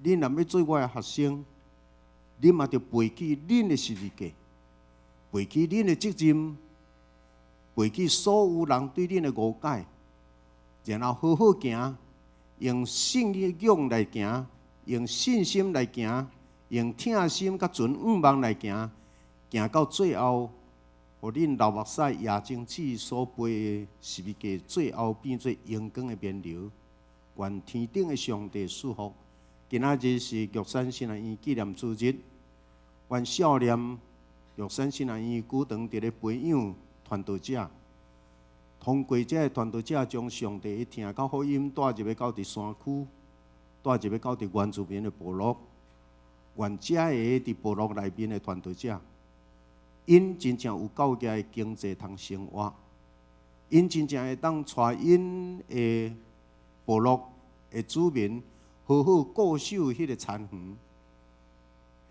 恁若欲做我的學生，恁嘛著背起恁的十字架，背起恁的責任，背起所有人對恁的誤解，然後好好行，用信仰來行，用信心來行，用疼心佮存向望來行，行到最後，予恁流目屎也精子所背的十字架，最後變做榮光的冕旒。願天頂的上帝賜福。今仔日是玉山神學院紀念主日，願少年玉山神學院久長佇咧培養傳道者，通過這个傳道者將上帝的疼佮福音帶入去到佇山區，帶入去到佇原住民的部落。願這个佇部落內面的傳道者，𪜶真正有夠額的經濟通生活，𪜶真正會當帶𪜶的部落的子民好好固守彼个田園，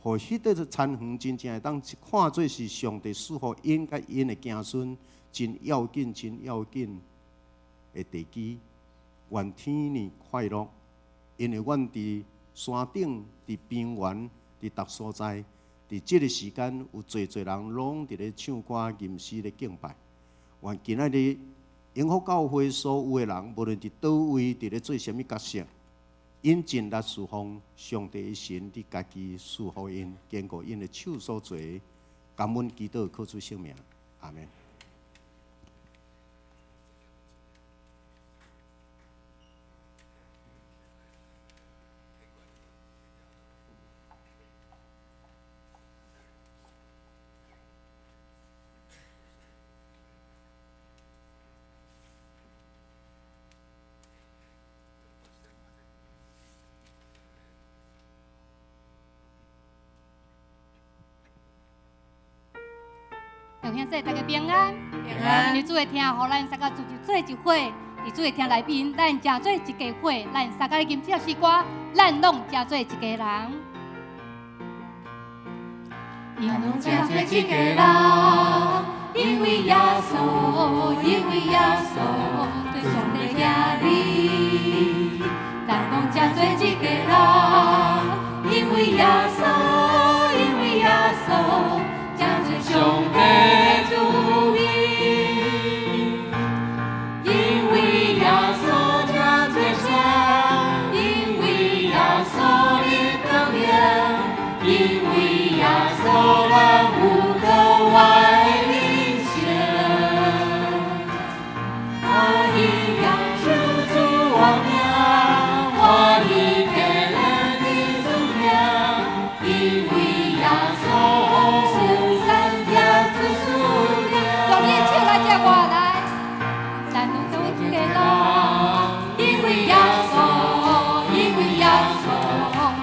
予彼个田園真正會當看做是上帝賜予𪜶佮𪜶的子孫真要緊、真要緊的地基。願天年快樂，因為阮佇山頂、佇平原、佇逐所在，佇這个時間有濟濟人攏佇咧唱歌、吟詩咧敬拜。願今仔日榮福教會所有的人，無論佇佗位佇咧做啥物角色，𪜶盡力侍奉上帝的神，佇家己賜予𪜶，堅固𪜶的手所做。感恩祈禱，靠主聖名，阿們。弟兄姊妹，大家平安。平安。因為主的疼，予咱三個聚集做一伙，佇主的疼內面，咱成做一家伙，咱三個咧吟這首詩歌，咱攏成做一家人。咱攏成做一家人，因為耶穌，因為耶穌對上帝疼你。咱攏成做一家人，因為耶穌，因為耶穌成做上帝子民。因為耶穌成做神，因為耶穌的光明，因為耶穌咱有格外靈性。啊，因耶穌主我命，我的天的主命，因為耶穌是三天之主命。用你的手來接我來，咱攏做一家人，因為耶穌，因為耶穌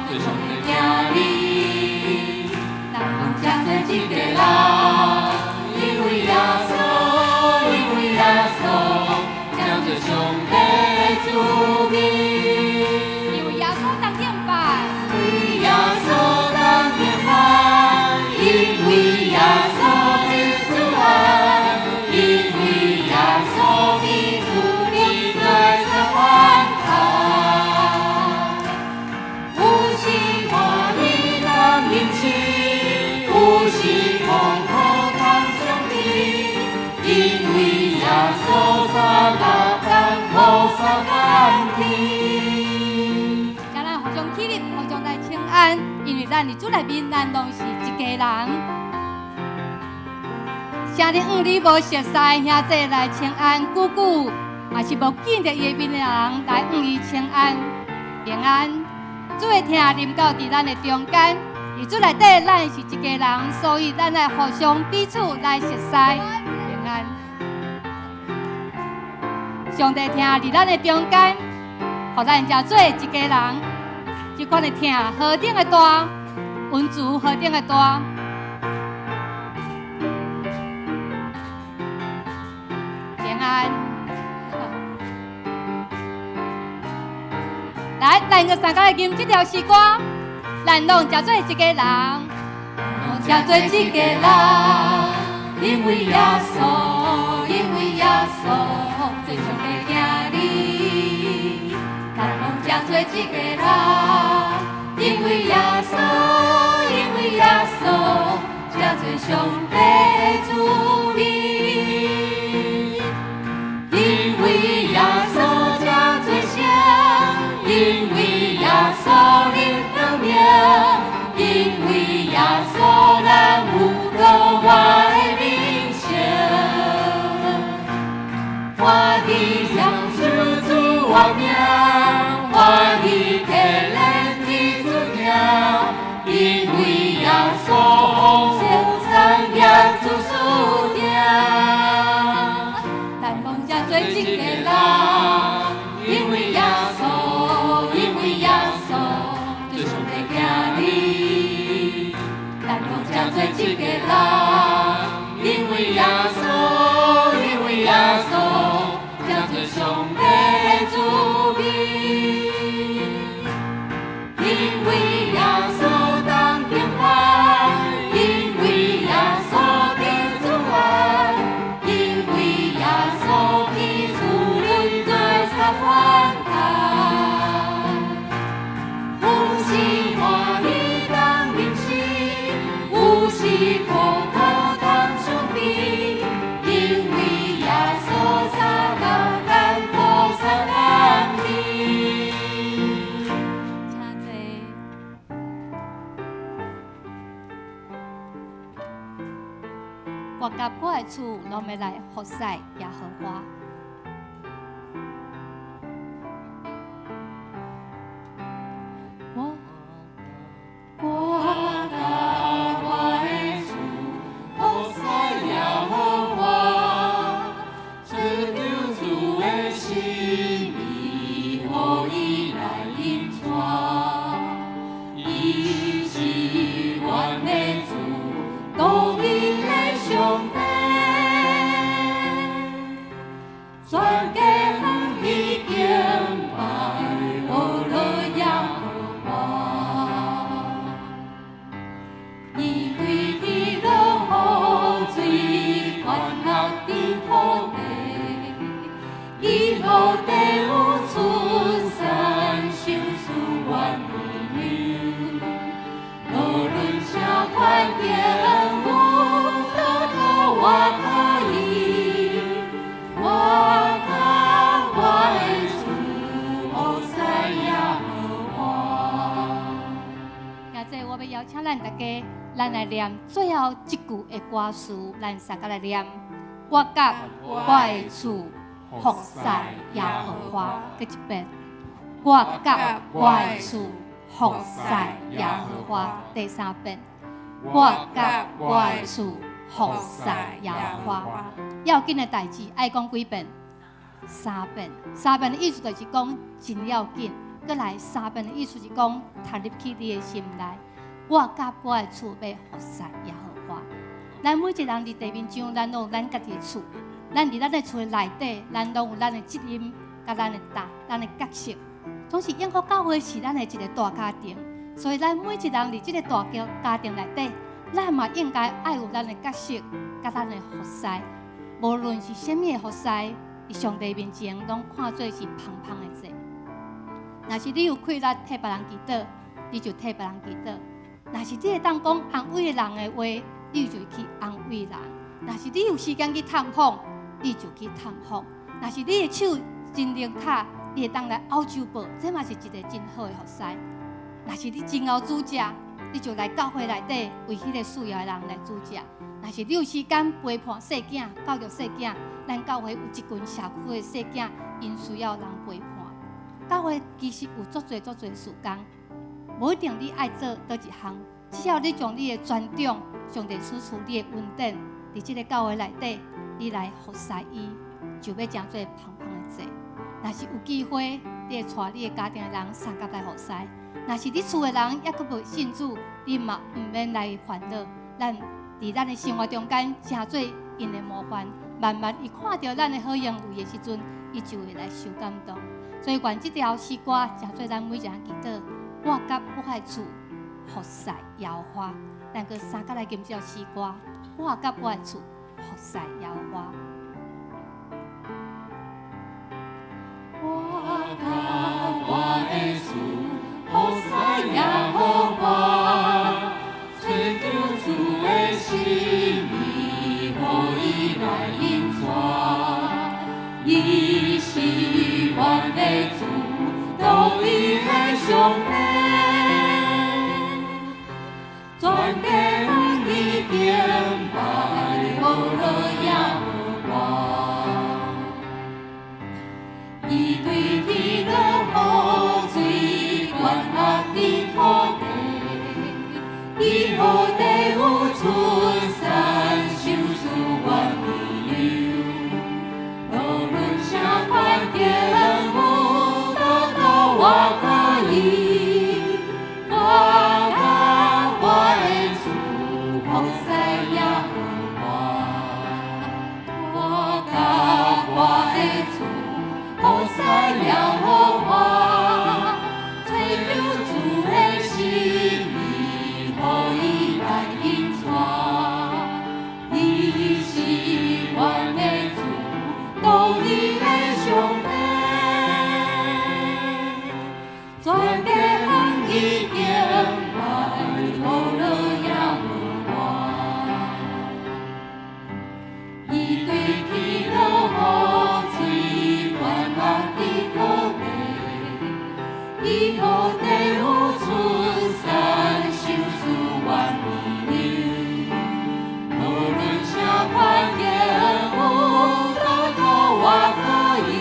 對上帝疼你，咱攏成做一家人，因為耶穌，因為耶穌成做上帝子民。因為耶穌當敬拜，因為耶穌當敬拜，因為耶穌的慈愛，因為耶穌的主你對上歡談。有時歡喜當認識，有時痛苦當相比，因為耶穌三甲艱苦三甘甜。請咱互相起立，互相來請安，因為咱佇主內面，咱攏是一家人。請你向你無熟似兄弟來請安，久久，也是無見著伊的面的人來向伊請安，平安。主的疼臨到佇咱的中間，佇主內底，咱是一家人，所以咱愛互相彼此來熟似，平安。上帝疼佇咱的中間，予咱成做一家人。這款的疼何等的大，恩慈何等的大。平安。來，咱閣三個來吟這條詩歌，咱攏成做一家人，攏成做一家人，因為耶穌，因為耶穌做上帝疼你，咱攏成做一家人，因上帝的慈悲。因為耶穌這做聖，因為耶穌恁光明，因為耶穌咱有閣活的人生。歡喜享受主活命，歡喜體驗天主疼，因為耶穌有產業主輸定。咱攏這做一个人，因為耶穌，因為耶穌對上帝行禮。咱攏這做一个人，因為耶穌，因為耶穌這做上帝的慈悲。因為耶穌當敬拜，因為耶穌得主愛，因為耶穌天賜阮做三款待。有時歡喜當忍受，有時苦苦當傷悲，因為耶穌三工艱苦三安慰。請坐。我佮我的厝攏欲來服侍耶和華。我我佮我的厝服侍耶和華，追求主的心意，予伊來引帶。伊是阮的主，獨一的上帝。全家歡喜敬拜，學樂耶和華。伊對天落雨水，灌落佇土地，伊予地有出產，賞賜阮的糧。無論啥環境，有倒靠我靠伊，我佮我的厝服侍耶和華。現在我欲邀請咱大家，咱來念最後這句的歌詞，咱三個來念。我佮我的厝服侍耶和華，閣一遍。我佮我的厝服侍耶和華，第三遍。我佮我的厝服侍耶和華。要緊的代誌愛講幾遍？三遍。三遍的意思就是講真要緊。閣來三遍的意思是講，讀入去你的心內。我佮我的厝欲服侍耶和華。咱每一個人佇地面上，咱攏有咱家己的厝。咱佇咱的厝內底，咱攏有咱的責任、佮咱的擔、咱的角色。總是永福教會是咱的一個大家庭，所以咱每一個人佇這個大家庭內底，咱嘛應該愛有咱的角色、佮咱的服侍。無論是啥物的服侍，佇上帝面前攏看做是芳芳的祭。若是你有氣力替別人祈禱，你就替別人祈禱；若是你會當講安慰人的話，你就去安慰人；若是你有時間去探訪，你就去探訪；若是你的手真靈巧，你會當來拗酒布，這嘛是一個真好的服侍。若是你真𠢕煮食，你就來教會內底為彼個需要的人來煮食。若是你有時間陪伴細囝、教育細囝，咱教會有一群社區的細囝，𪜶需要人陪伴。教會其實有足濟足濟事工，無一定你愛做佗一項，只要你將你的專長、上帝賜予你的恩典，佇這個教會內底，你來服侍伊，就欲成做芳芳的祭。若是有機會，你會帶你的家庭的人相佮來服侍；若是你厝的人猶閣未信主，你嘛毋免來煩惱。咱佇咱的生活中間，成做𪜶的模範，慢慢伊看著咱的好行為的時陣，伊就會來受感動。所以，願這條詩歌成做咱每一個人祈禱。我佮我的厝服侍耶和華，咱閣三佮來吟這條詩歌。我佮我的厝服侍耶和華。我佮我的厝服侍耶和華，追求主的心。何地，伫何地有春山秀树万里流，无论啥环境，有得到我喜意，我佮我的主服侍耶和华，我佮我的主服侍耶和华，追求主的心意，予伊来引带。伊是阮的主，公义的上帝，全地向伊敬拜，何乐耶和华。伊对天落雨水，灌满的土地，伊何地有春山秀树万里流，无论啥环境，有得到我喜意，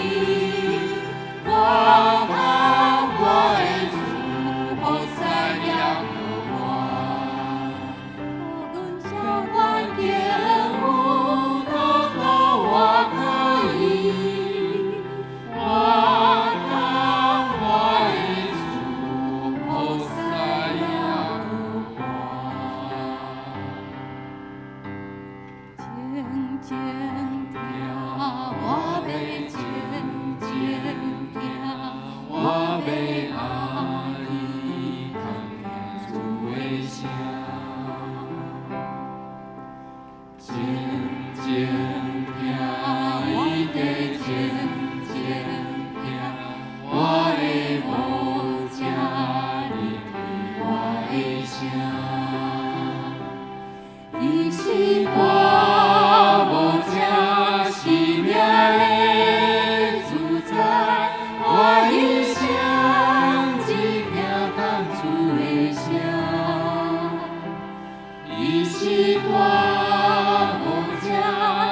我佮我的主服侍耶和华。无论啥环境，有得到我喜意，我佮我的主服侍耶和华。静静听，我欲静静听，我欲阿谀通听主的声。静静听，伊在静静听，我的牧者聆听我的声。伊是大牧者，生命的主宰，我一生只听到主的声。伊是大牧者，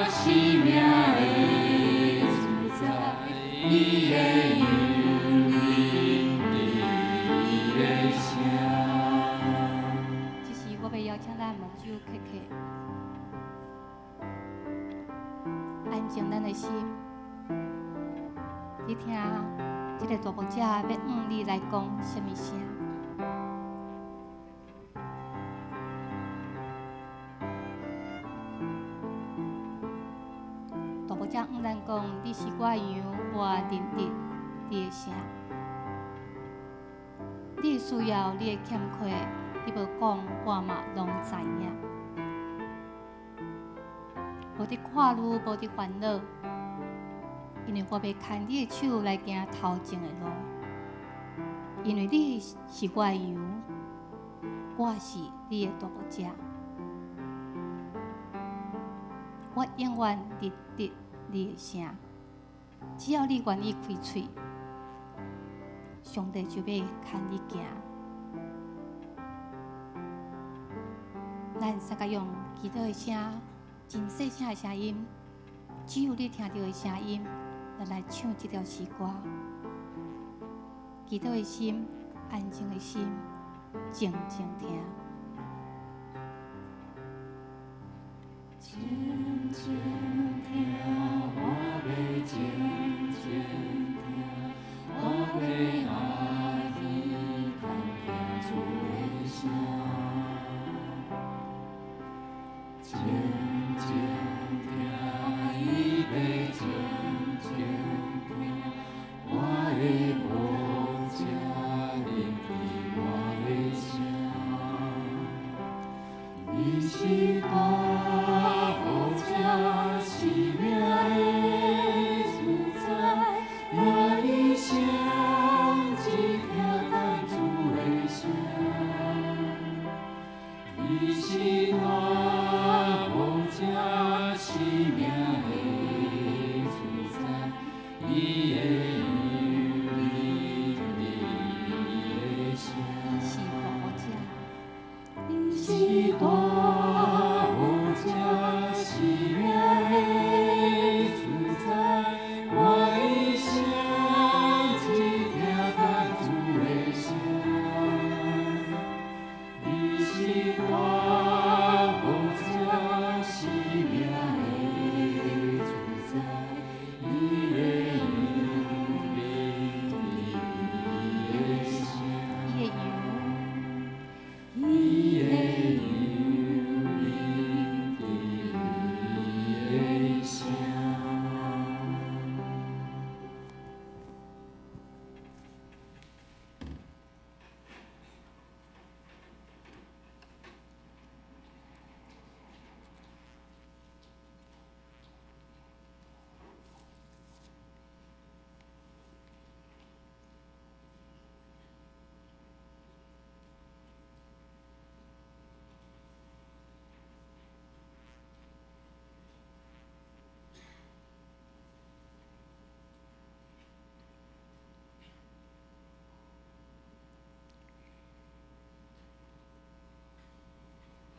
生命的主宰，伊的引领，伊的声。这时我欲邀请咱目睭瞌瞌，安靜咱的心。你聽，這个大牧者欲向你來講啥物聲？大牧者向咱講：你是我的羊，我認得你的聲。你的需要，你的欠缺，你無講，我嘛攏知影。無佇看慮，無佇煩惱，因為我欲牽你的手來行頭前的路。因為你是我的羊，我是你的大牧者，我永遠認得你的聲。只要你願意開喙，上帝就欲牽你行。咱三個用祈禱的聲，真細聲的聲音，只有你聽著的聲音，咱來唱這條詩歌。祈禱的心，安靜的心，靜靜聽。靜靜聽，我欲靜靜聽，我欲阿谀通聽主的聲。靜靜聽，伊欲靜靜聽，我的牧者聆聽我的聲。伊是大牧者，生命的主宰，我一生只聽咱主的聲。伊是大牧者，生命的主宰，伊的引領，伊的聲。是大牧者，伊是大牧者，生命的主宰，我一生只聽咱主的聲。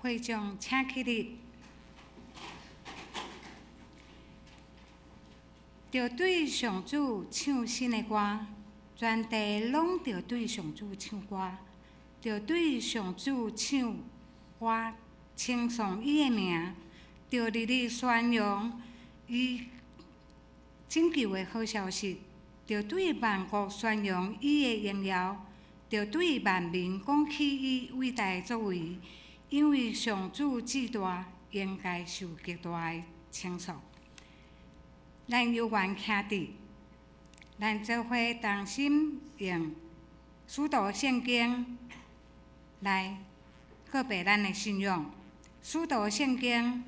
會眾請起立。著對上主唱新的歌，全地攏著對上主唱歌，著對上主唱歌，稱頌伊的名，著日日宣揚伊拯救的好消息，著對萬國宣揚伊的榮耀，著對萬民講起伊偉大的作為，因為上主至大，應該受極大的稱頌。咱有緣徛佇，咱做伙同心用使徒聖經來告白咱的信仰。使徒聖經，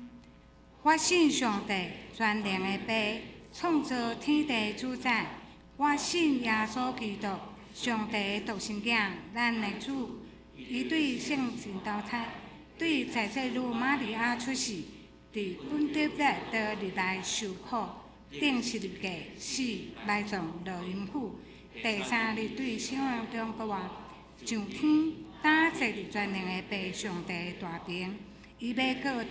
我信上帝全能的父，創造天地主宰。我信耶穌基督，上帝的獨生囝，咱的主。伊對聖神投胎，對財產女瑪利亞出世，佇本底彼拉多歷來受苦。釘十字架，死，埋葬，落陰府。第三日對死人中復活，上天，搭坐佇全能的父上帝的大爿。伊欲閣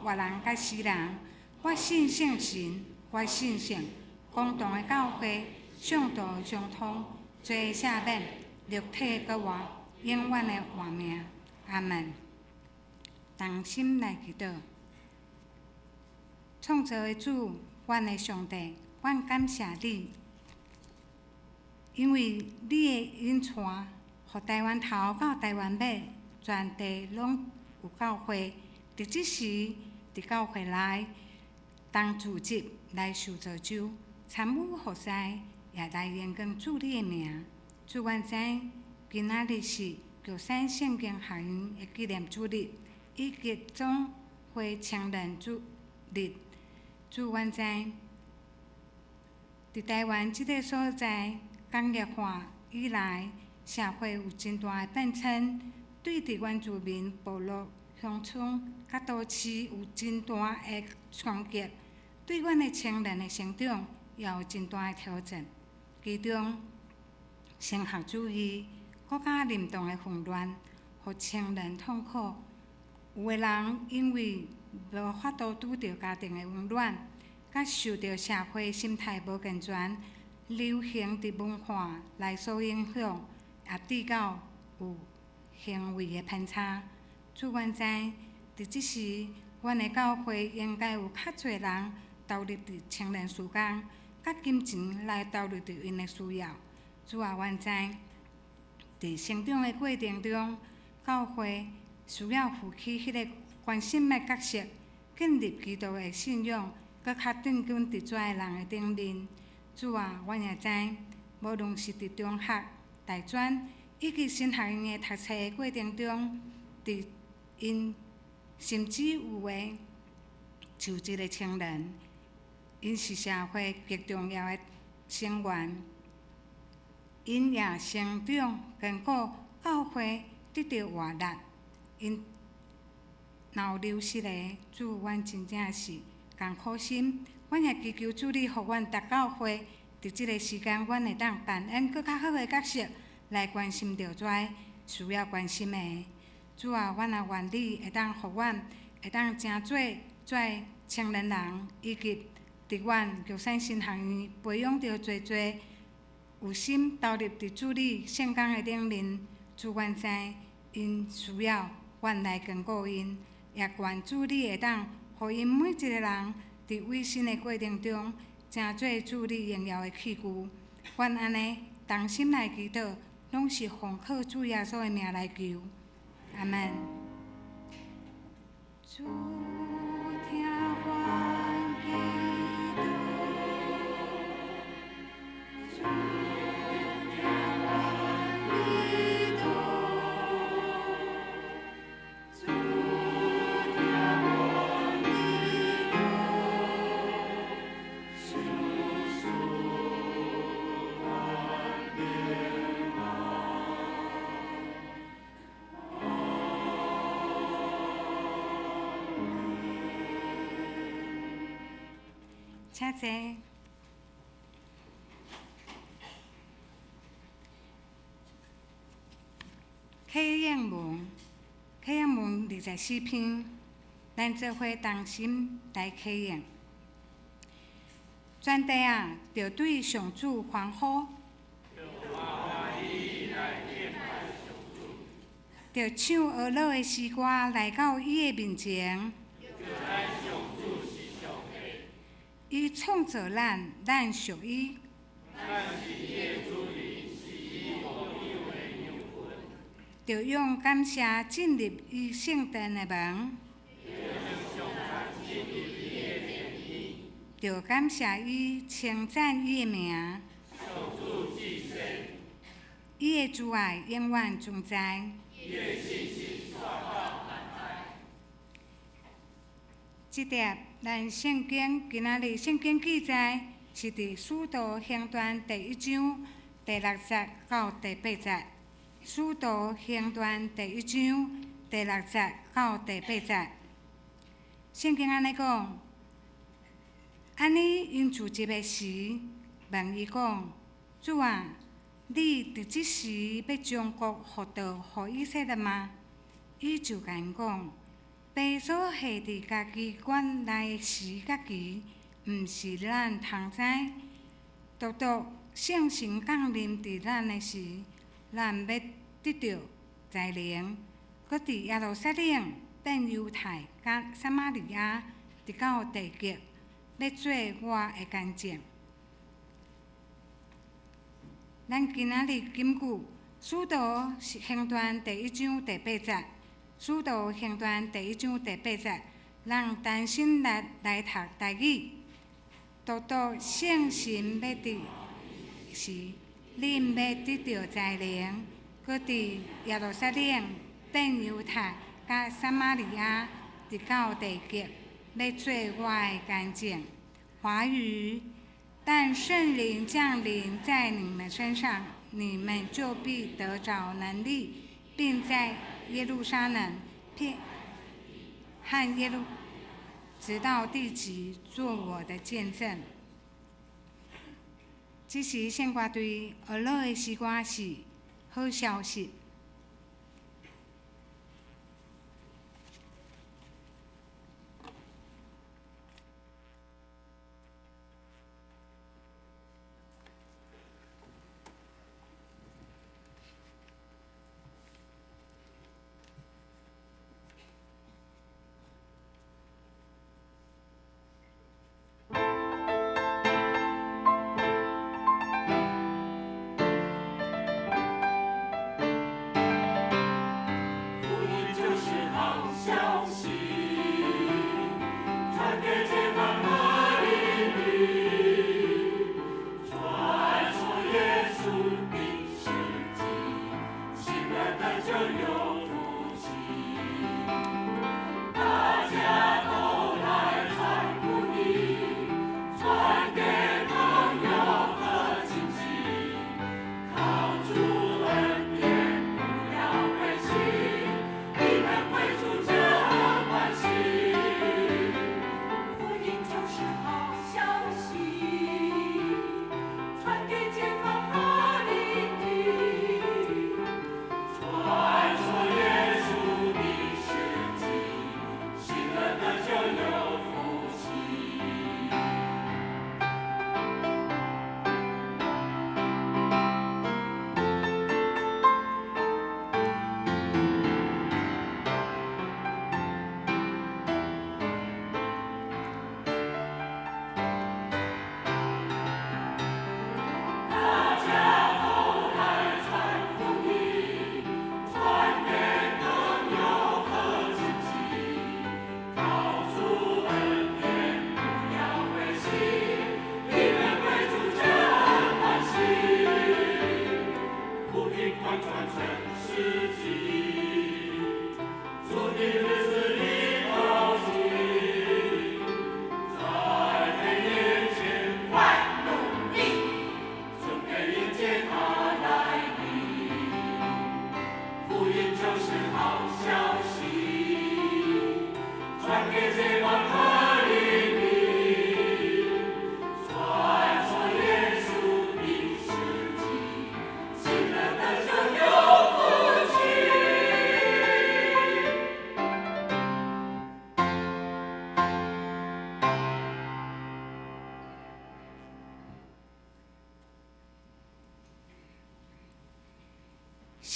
活人佮死人。我信聖神，我信聖公同的教會，聖徒相通，罪赦免，肉體復活，永遠的活命。阿門。同心來祈禱。創造的主，阮的上帝，阮感謝你，因為你的引帶，予台灣頭到台灣尾，全地攏有教會。佇這時，佇教會內同組織來受造就，參與服侍，也來榮光主你的名。主，阮知今仔日是玉山聖經學院的紀念主日，以及總會青年主日。主，阮知，佇台灣這个所在，工業化以來，社會有真大的變遷，對佇原住民部落、鄉村佮都市有真大的衝擊，對阮的青年的成長也有真大的挑戰。其中，升學主義、國家認同的混亂，予青年痛苦。有的人因為無法度拄著家庭的溫暖，佮受著社會心態無健全、流行佇文化來所影響，也致到有行為的偏差。主，阮知，佇這時，阮的教會應該有較濟人投入佇青年事工，佮金錢來投入佇𪜶的需要。主啊，阮知，佇成長的過程中，教會需要負起彼个關心的角色，建立基督的信仰，閣較鎮根佇遮的人的頂面。主啊，阮也知，無論是佇中學、大專以及神學院的讀冊的過程中，佇𪜶甚至有的就職的青年，𪜶是社會極重要的成員，𪜶也成長堅固，教會得著活力。𪜶若有流失的，主，阮真正是艱苦心。阮也祈求主你，予阮逐教會佇這个時間，阮會當扮演閣較好的角色，來關心著遮需要關心的。主啊，阮也願你會當予阮會當成做遮青年人，以及佇阮玉山神學院培養著濟濟有心投入佇主你聖工的頂面。主，阮知𪜶需要阮來堅固𪜶，也願主你會當予𪜶每一个人佇委身的過程中，成做主你榮耀的器具。阮按呢同心來祈禱，攏是奉靠主耶穌的名來求。阿門。主聽阮祈禱，主聽阮祈禱，主聽阮祈禱，求賜阮平安。阿門。請坐。契約文，啟應文24篇，咱做伙同心來啟應。全地啊，著對上主歡呼，著唱呵樂的詩歌來到伊的面前。伊創造咱，咱屬伊。著用感謝進入伊聖殿的門。著感謝伊，稱讚伊的名。伊的慈愛永遠存在。這節咱聖經今仔日聖經記載是佇使徒行傳第一章第六節到第八節。使徒行傳第一章第六節到第八節，聖經按呢講。按呢𪜶聚集的時，問伊講：主啊，你佇這時欲將國復倒予以色列嗎？伊就共𪜶講：父所下佇家己管內的時佮期，毋是咱通知。獨獨聖神降臨佇咱的時，咱欲得著才能，閣佇耶路撒冷、遍猶太、佮撒瑪利亞，直到地極，欲做我的見證。咱今仔日金句，使徒行傳第一章第八節，使徒行傳第一章第八節，咱重新來來讀台語。獨獨聖神欲佇時，恁欲得著才能，閣佇耶路撒冷、遍猶太、佮撒瑪利亞，直到地極，欲做我的見證。華語，但聖靈降臨在你們身上，你們就必得著能力，並在耶路撒冷、遍和耶路，直到地極，做我的見證。這時聖歌隊呵樂的詩歌是好消息。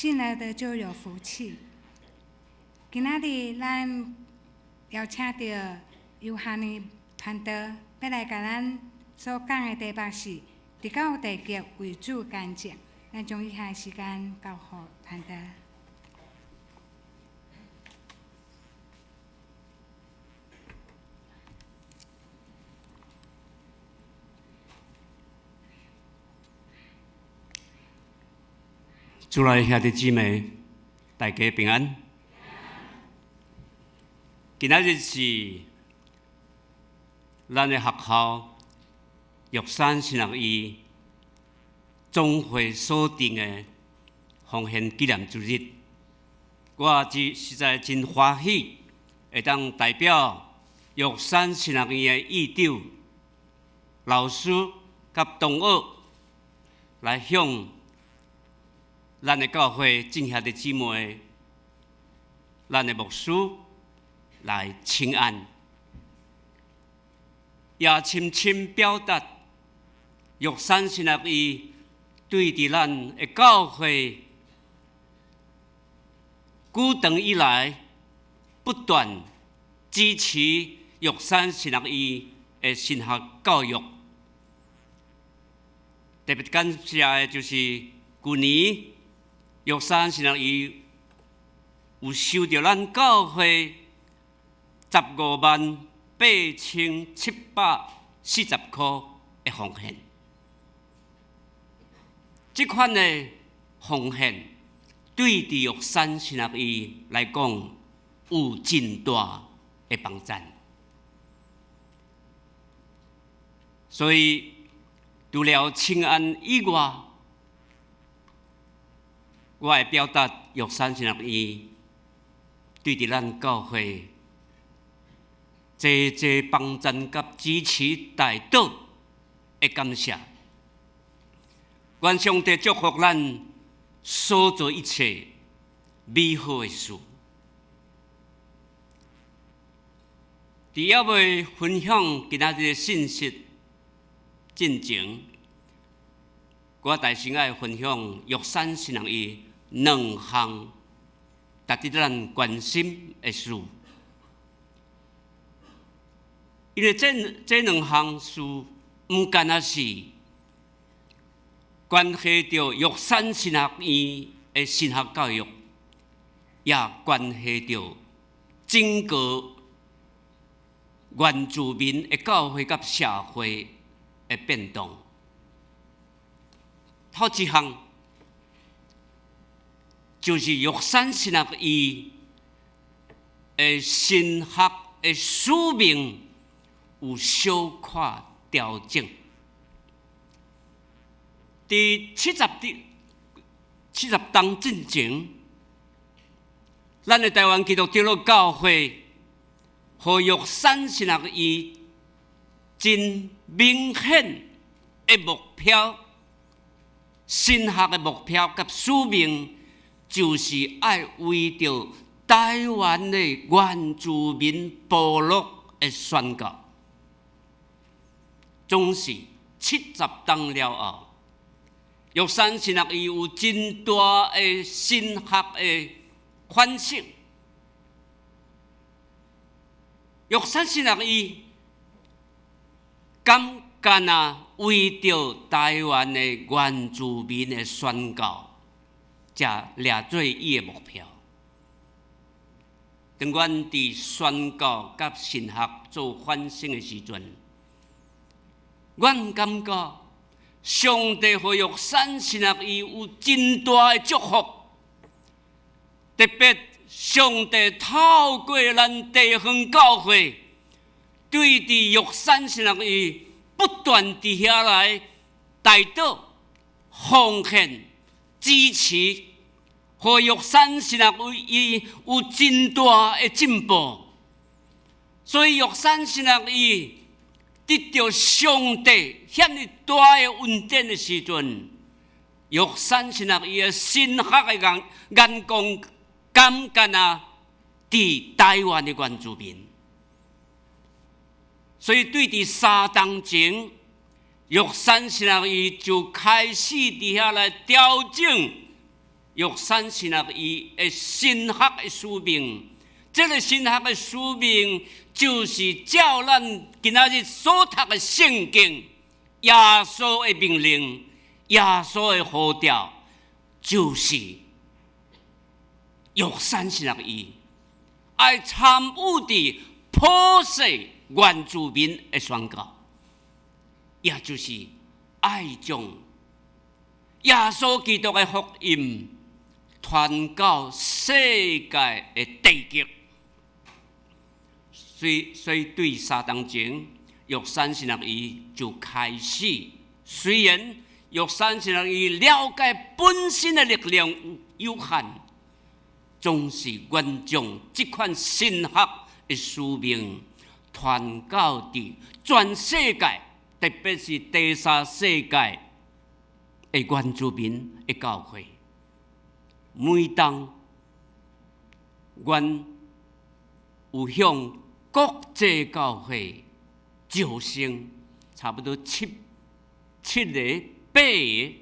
信了的就有福氣。今仔日咱邀請著尤哈尼傳道，欲來共咱所講的題目是直到地極為主見證。咱將以下時間交予傳道。主內兄弟姊妹，大家平安。今仔日是咱的學校玉山神學院總會所定的奉獻紀念主日，我真實在真歡喜，會當代表玉山神學院的院長、老師佮同學來向咱的教會眾兄弟姊妹、咱的牧師來請安，也深深表達玉山神學院對佇咱的教會久長以來不斷支持玉山神學院的神學教育。特別感謝的就是舊年玉山神學院有收著咱教會158,740箍的奉獻。這款的奉獻對佇玉山神學院來講有真大的幫贊。所以除了請安以外，我會表達玉山神學院對佇咱教會濟濟幫贊佮支持代禱的感謝。願上帝祝福咱所做一切美好的事。佇猶未分享今仔日的信息進前，我大先愛分享玉山神學院兩項值得咱關心的事。因為這兩項事，毋干焦是關係著玉山神學院的神學教育，也關係著整個原住民的教會佮社會的變動。頭一項就是玉山神學院的神學的使命有小可調整。佇70冬進前，咱的台灣基督長老教會予玉山神學院真明顯的目標，神學的目標佮使命，就是愛為著台灣的原住民部落的宣告。總是70冬了後，玉山神學院有真大的神學的反省。玉山神學院敢干焦為著台灣的原住民的宣告，才掠做伊的目標。當阮佇宣告佮神學做反省的時陣，阮感覺上帝予玉山神學院有真大的祝福，特別上帝透過咱地方教會，對佇玉山神學院不斷佇遐來代禱、奉獻、支持，予玉山神學院有真大的進步。所以玉山神學院得著上帝遐爾大的恩典的時陣，玉山神學院的神學的眼光，敢干焦佇台灣的原住民。所以對佇3冬前，玉山神學院就開始佇遐來調整玉山神學院的神學的使命。這个神學的使命，就是照咱今仔日所讀的聖經，耶穌的命令，耶穌的呼召，就是玉山神學院愛參與佇普世原住民的宣教，也就是愛將耶穌基督的福音傳到世界的地極。所以對3冬前，玉山神學院就開始。雖然玉山神學院了解本身的力量有限，總是願將這款神學的使命傳到佇全世界，特別是第三世界的原住民的教會。每當阮有向國際教會招生，差不多七個八个，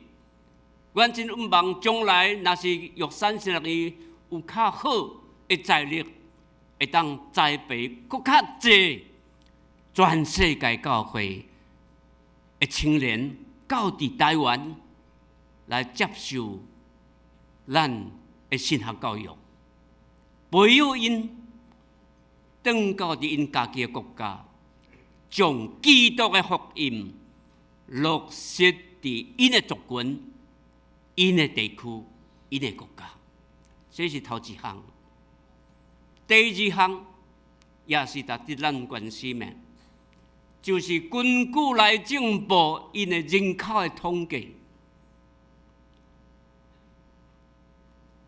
阮真向望將來若是玉山神學院有較好的財力，會當栽培閣較濟全世界教會的青年到佇台灣來接受咱的神學教育，培養𪜶轉到佇𪜶家己的國家，將基督的福音落實佇𪜶的族群、𪜶的地區、𪜶的國家。這是頭一項。第二項也是值得咱關心的，就是根據內政部𪜶的人口的統計，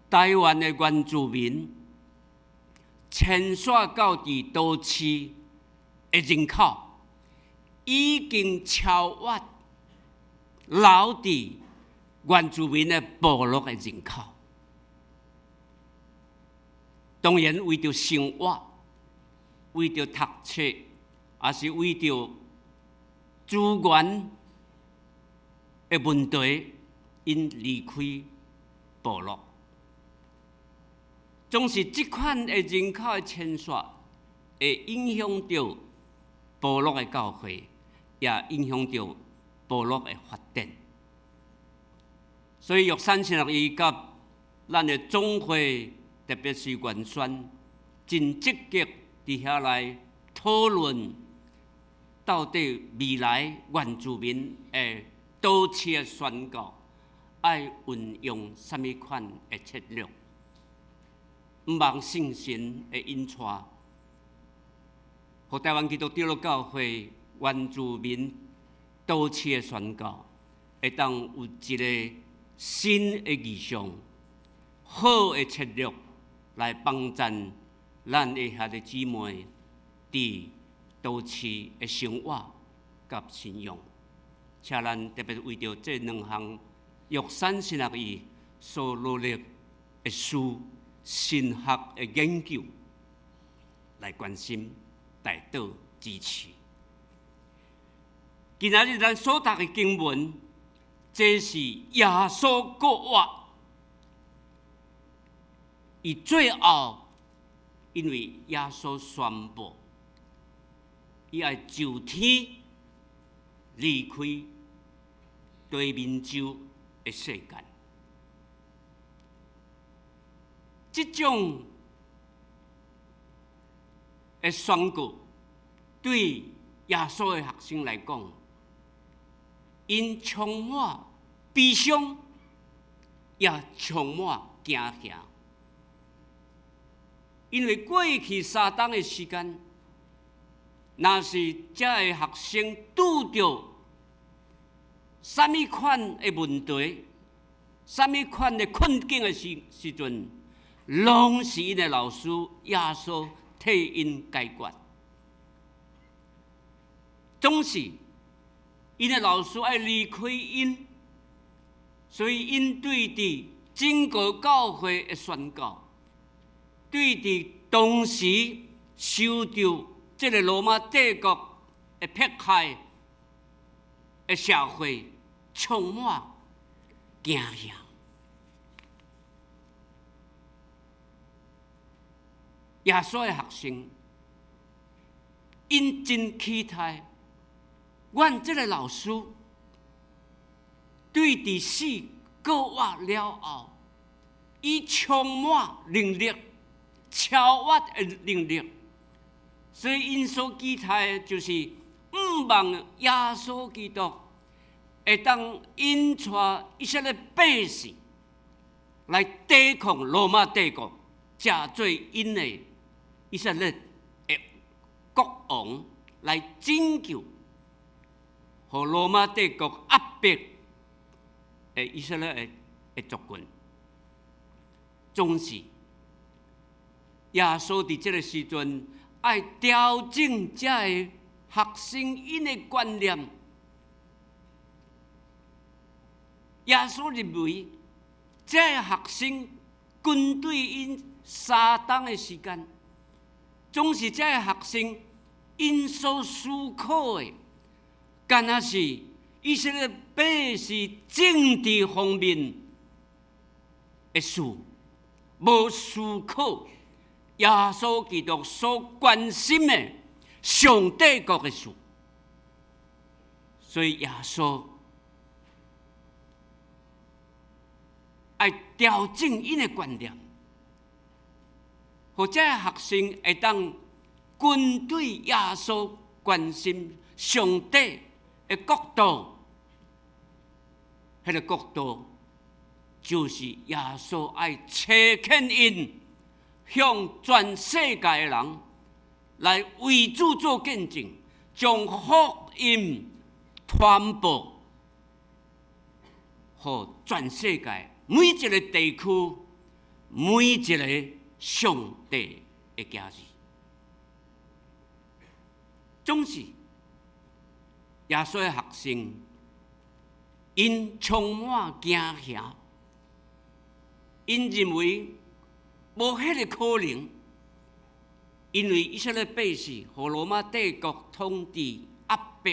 台灣的原住民遷徙到佇都市的人口，已經超越留佇原住民的部落的人口。當然，為著生活，為著讀冊，抑是為著資源的問題，𪜶離開部落。總是這款的人口的遷徙，會影響著部落的教會，也影響著部落的發展。所以玉山神學院佮咱的總會，特別是原宣，真積極佇遐來討論，到底未來原住民的都市的宣教，愛運用啥物款的策略？向望聖神的引帶，予台灣基督長老教會原住民都市的宣教，會當有一个新的異象、好的策略來幫助咱的兄弟姊妹佇都市的生活佮信仰。請咱特別為著這兩項玉山神學院所努力的事，神學的研究來關心、代禱支持。今仔日咱所讀的經文，這是耶穌復活，伊最後，因為耶穌宣布，伊愛就天離開地面上的世間。這種的宣告，對耶穌的學生來講，𪜶充滿悲傷，也充滿驚嚇。因為過去3冬的時間，若是這个學生拄著啥物款的問題、啥物款的困境的時陣，攏是𪜶的老師耶穌替𪜶解決。總是𪜶的老師愛離開𪜶，所以𪜶對佇整個教會的宣教，對佇當時受著這个羅馬帝國的迫害的社會充滿驚嚇。耶穌的學生，𪜶真期待，阮這个老師對佇死過活了後，伊充滿能力，超越的能力，所以𪜶所期待的就是向望耶穌基督會當引帶以色列百姓來抵抗羅馬帝國，成做𪜶的以色列的國王來拯救，予羅馬帝國壓迫的以色列的族群。總是耶穌佇這个時陣愛調整這个學生𪜶的觀念。耶穌認為，這个學生跟隨𪜶3冬的時間，總是這个學生𪜶所思考的，敢若是以色列百姓政治方面的事，無思考耶穌基督所關心的上帝國的事，所以耶穌愛調整𪜶的觀念，予這个學生會當跟隨耶穌關心上帝的國度，彼个國度就是耶穌愛差遣𪜶向全世界的人來為主做見證，將福音傳播予全世界每一个地區，每一个上帝的兒子。總是耶穌的學生，𪜶充滿驚嚇，𪜶認為無彼个可能，因為以色列百姓予羅馬帝國統治壓迫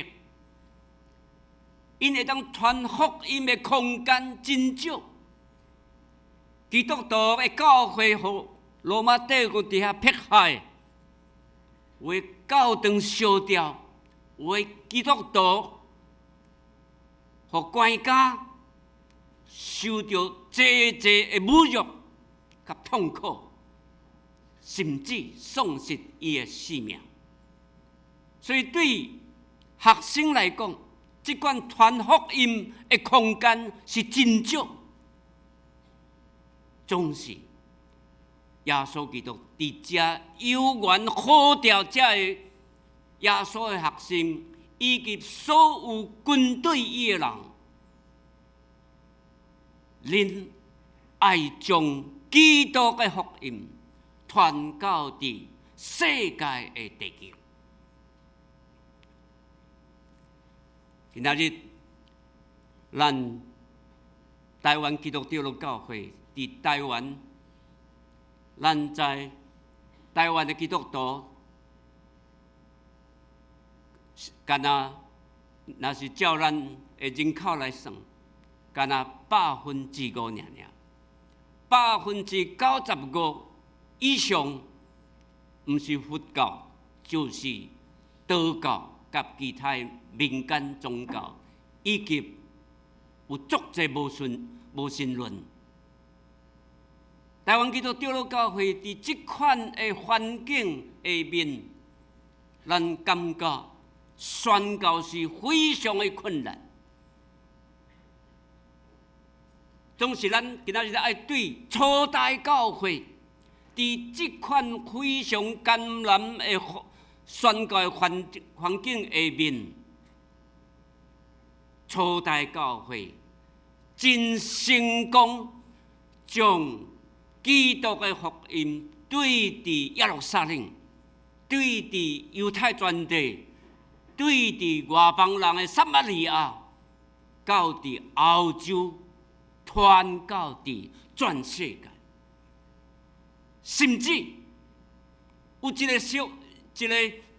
，𪜶會當傳福音的空間真少。基督徒的教會予羅馬帝國佇遐迫害，有的教堂燒掉，有的基督徒予官家受著濟濟的侮辱佮痛苦，甚至喪失伊的性命。所以對學生來講，這款傳福音的空間是真少。總是耶穌基督佇遮有緣呼召這个耶穌的學生，以及所有跟隨伊的人，恁愛將基督的福音傳到佇世界的地極。今仔日，咱台灣基督長老教會佇台灣，咱在台灣的基督徒，敢若若是照咱的人口來算，敢若5%爾爾，95%以上，毋是佛教，就是道教佮其他民間宗教，以及有足濟無神論。台灣基督長老教會佇這款的環境下面，咱感覺宣教是非常的困難。總是咱今仔日愛對初代教會佇這款非常艱難的宣教的環境下面，初代教會真成功將基督的福音對佇耶路撒冷，對佇猶太全地，對佇外邦人的撒瑪利亞，到佇歐洲，傳到佇全世界，甚至有一个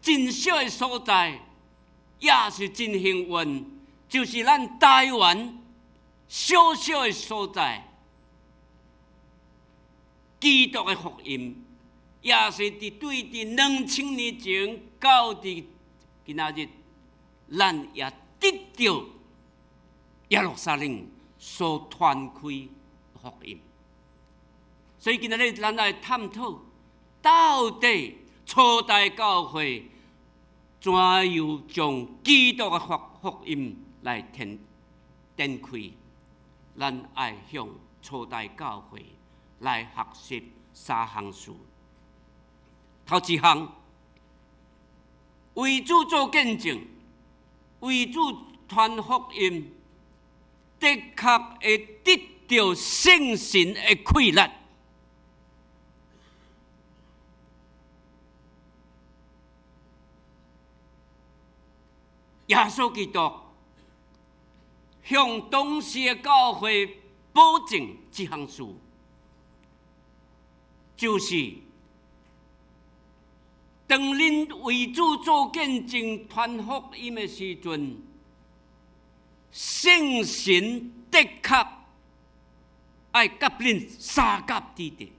真小的所在，也是真幸運，就是咱台灣小小的所在，基督的福音也是佇對佇2000年前到佇今仔日，咱也得著耶路撒冷所傳開福音。所以今仔日咱來探討，到底初代教會怎樣將基督的福音來展開？咱愛向初代教會來學習三項事。頭一項，為主做見證，為主傳福音，的確會得著聖神的氣力。耶穌基督向當時的教會保證這項事，就是當恁為主做見證、傳福音的時陣，聖神的確愛佮恁相佮佇佇。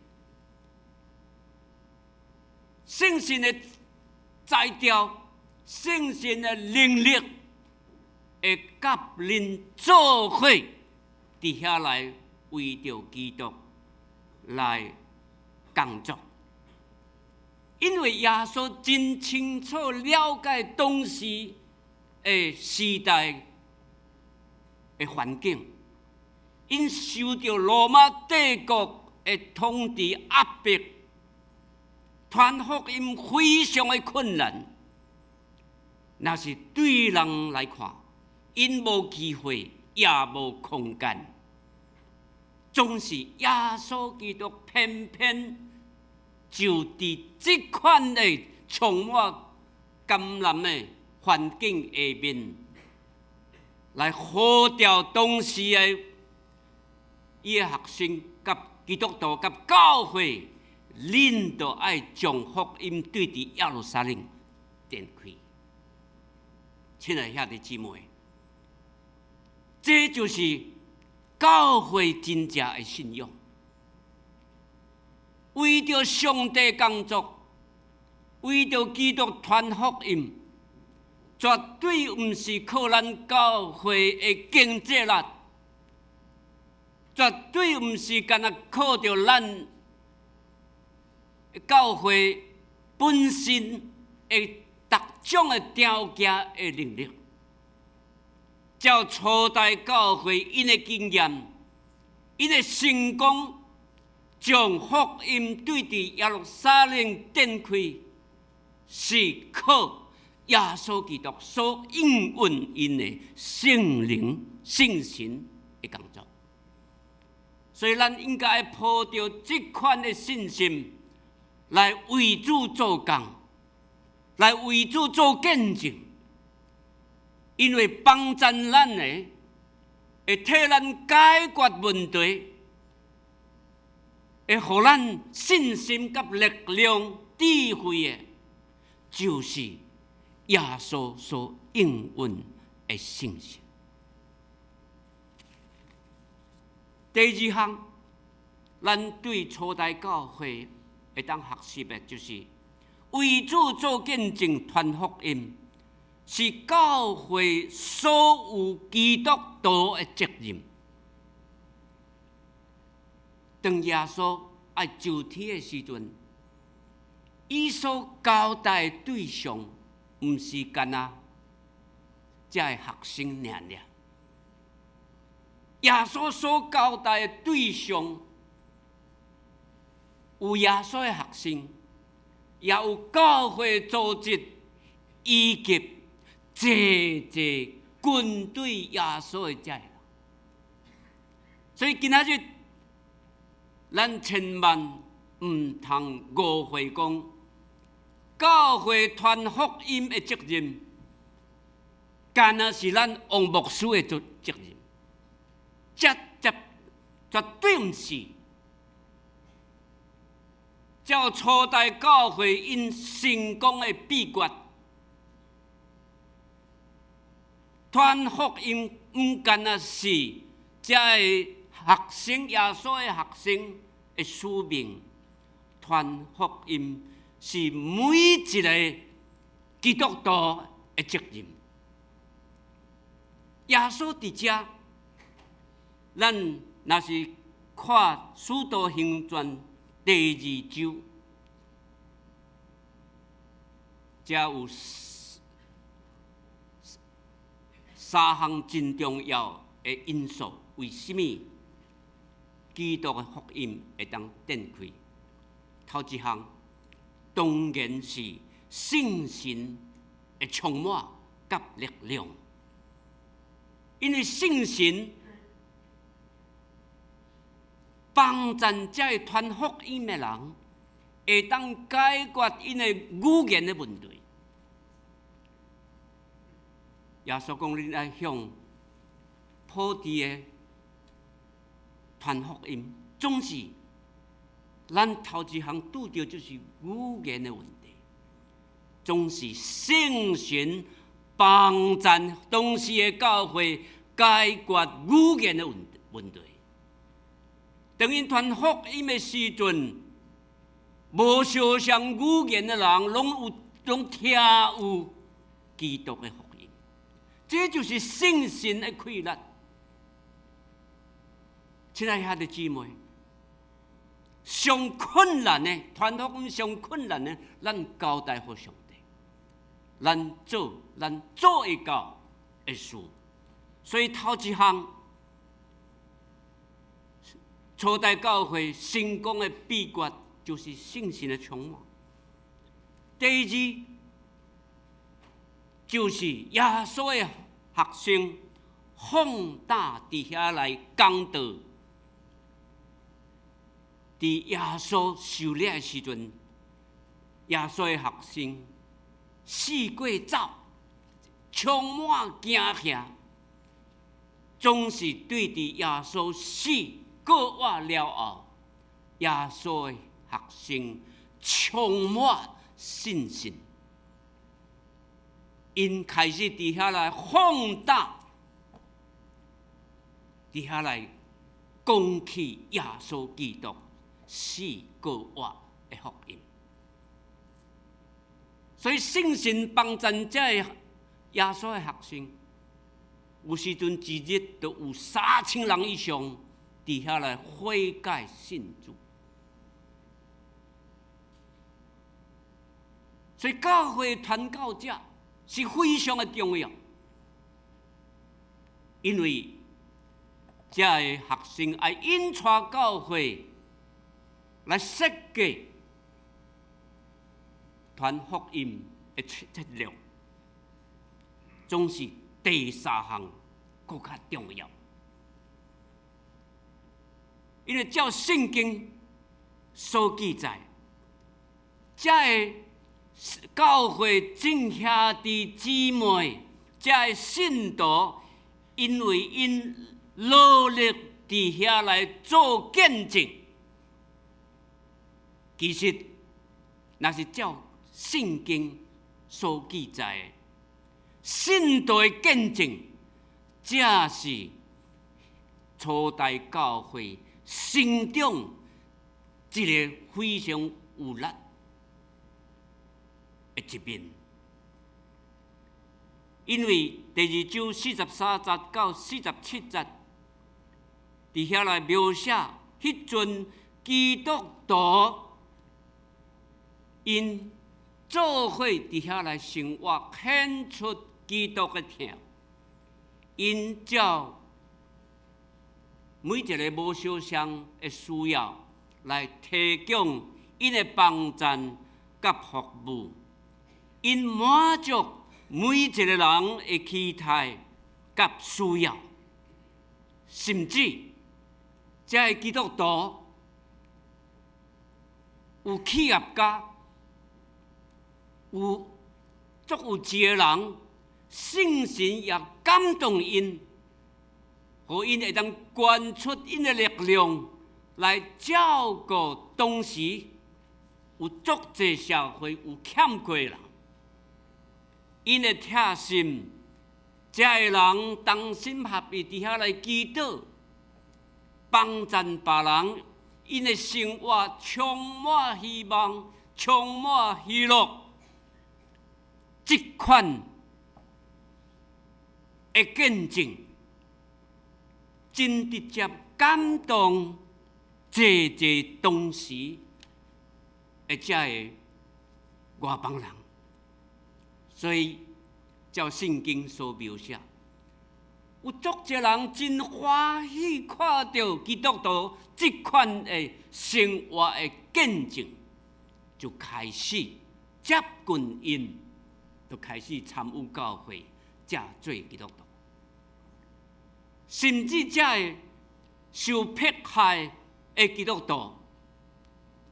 聖神的才調、聖神的能力，會佮恁做伙佇遐來為著基督來工作。因為耶穌真清楚了解當時的時代的環境，𪜶受著羅馬帝國的統治壓迫，傳福音非常的困難。若是對人來看，𪜶無機會，也無空間。總是耶穌基督偏偏就佇這款的充滿艱難的環境下面，來呼召當時的伊的學生佮基督徒佮教會，恁著愛將福音對佇耶路撒冷展開。親愛兄弟姊妹，這就是教會真正的信仰。為著上帝工作，為著基督傳福音，絕對毋是靠咱教會的經濟力，絕對毋是干焦靠著咱教會本身的各種的條件的能力。照初代教會𪜶的經驗，𪜶的成功，將福音對佇耶路撒冷展開，是靠耶穌基督所應允𪜶的聖靈、聖神的工作。所以，咱應該抱著這款的信心來為主做工，來為主做見證。因為幫贊咱的，會替咱解決問題，會予咱信心佮力量、智慧的，就是耶穌所應允的聖神。第二項，咱對初代教會會當學習的，就是為主做見證、傳福音，是教會所有基督徒的責任。當耶穌愛就天的時陣，伊所交代的對象，毋是干焦這个學生爾爾。耶穌所交代的對象，有耶穌的學生，也有教會組織以及濟濟跟隨耶穌的這个人。所以今仔日，咱千萬毋通誤會講，教會傳福音的責任，干焦是咱王牧師的責任，這絕對毋是。照初代教會𪜶成功的秘訣，傳福音毋干焦是這个學生，耶穌的學生的使命，傳福音是每一个基督徒的責任。耶穌佇遮，咱若是看《使徒行傳》第二章，遮有三項真重要的因素。為啥物基督的福音會當展開？頭一項當然是聖神的充滿佮力量，因為聖神幫贊這个傳福音的人，會當解決𪜶的語言的問題。耶穌講：恁愛向普地的傳福音，總是咱頭一項拄著就是語言的問題，總是聖神幫贊當時的教會解決語言的問題。當𪜶傳福音的時陣，無相仝語言的人，攏有攏聽有基督的福音，這就是聖神的氣力。親愛兄弟姊妹，上困難的傳福音上困難的，咱交代予上帝，咱做會到的事。所以頭一項，初代教會成功的秘訣就是聖神的充滿。第二，就是耶穌的學生放膽佇遐來講道。佇耶穌受掠的時陣，耶穌的學生四過走，充滿驚嚇，總是對佇耶穌死過活了後，耶穌的學生充滿信心，𪜶開始佇遐來放膽，佇遐來講起耶穌基督死過活的福音。所以聖神幫贊這個耶穌的學生，有時陣一日都有3000人以上佇遐來悔改信主。所以教會傳教者是非常的重要，因為這个學生愛引帶教會來設計傳福音的策略，總是第三項閣較重要。因為照聖經所記載，這个教會眾兄弟姊妹，這个信徒，因為𪜶努力佇遐來做見證，其實若是照聖經所記載的，信徒的見證，這是初代教會成長一个非常有力的一面。因為第二章43節到47節，佇遐來描寫彼陣基督徒𪜶做伙佇遐來生活，顯出基督的疼。𪜶照每一个無相仝的需要來提供𪜶的幫贊佮服務，𪜶滿足每一个人的期待佮需要，甚至這个基督徒有企業家，有足有錢的人，聖神也感動𪜶，予𪜶會當捐出𪜶的力量來照顧當時有足濟社會有欠缺的人。𪜶的疼心，這个人同心合意佇遐來祈禱，幫贊別人，𪜶 𪜶的生活充滿希望，充滿喜樂。這款的見證，真直接感動濟濟當時的這个外邦人，所以照聖經所描寫，有足濟人真歡喜看著基督徒這款的生活的見證，就開始接近𪜶，就開始參與教會，才做基督徒，甚至這个受迫害的基督徒，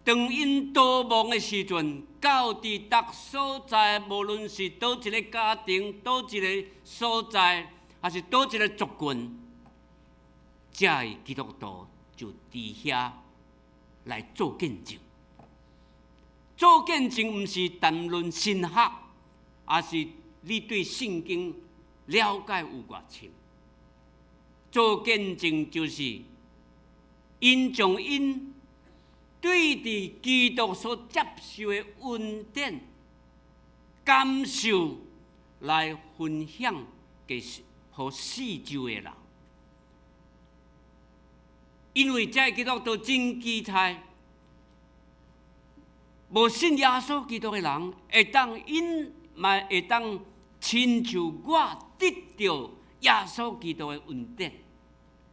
當𪜶逃亡的時陣，到佇逐所在，無論是佗一个家庭、佗一个所在，抑是佗一个族群，這个基督徒就佇遐來做見證。做見證毋是談論神學，抑是你對聖經了解有偌深。做見證就是𪜶將𪜶對佇基督所接受的恩典感受來分享給予四周的人。因為這个基督徒真期待，無信耶穌基督的人，會當𪜶嘛會當親像我得著耶穌基督的恩典，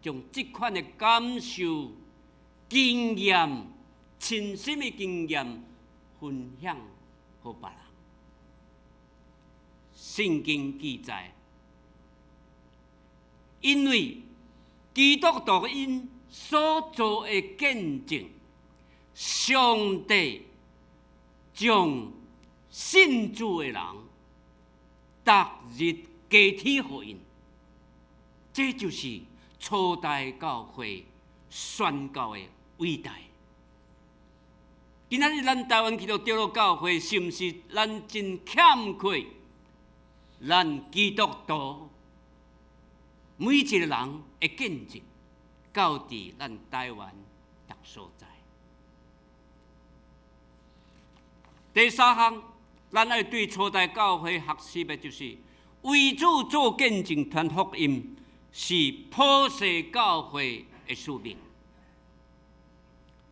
將這款的感受、經驗、親身的經驗分享予別人。聖經記載，因為基督徒𪜶所做的見證，上帝將信主的人，逐日加添予𪜶，這就是初代教會宣教的偉大。今仔日咱台灣基督長老教會，是毋是咱真欠缺咱基督徒每一個人的見證，到佇咱台灣逐所在？第三項，咱愛對初代教會學習的，就是為主做見證傳福音，是普世教會的使命。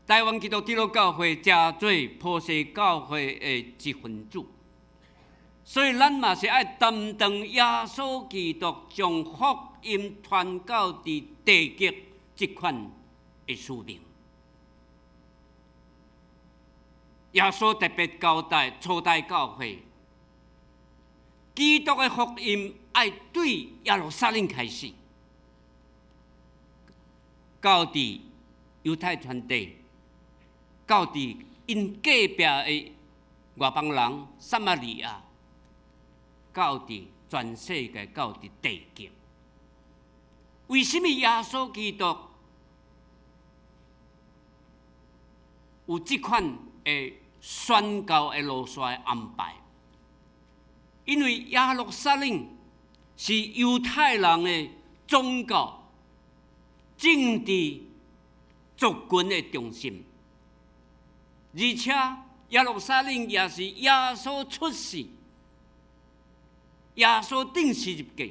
台灣基督長老教會誠做普世教會的一份子，所以咱嘛是愛擔當耶穌基督將福音傳到佇地極這款的使命。耶穌特別交代初代教會，基督的福音愛對耶路撒冷開始，到佇猶太全地，到佇𪜶隔壁的外邦人撒瑪利亞，到佇全世界，到佇地極。為什麼耶穌基督有這款的宣教的路線的安排？因為耶路撒冷是猶太人的宗教、政治、族群的中心，而且耶路撒冷也是耶穌出世、耶穌釘十字架、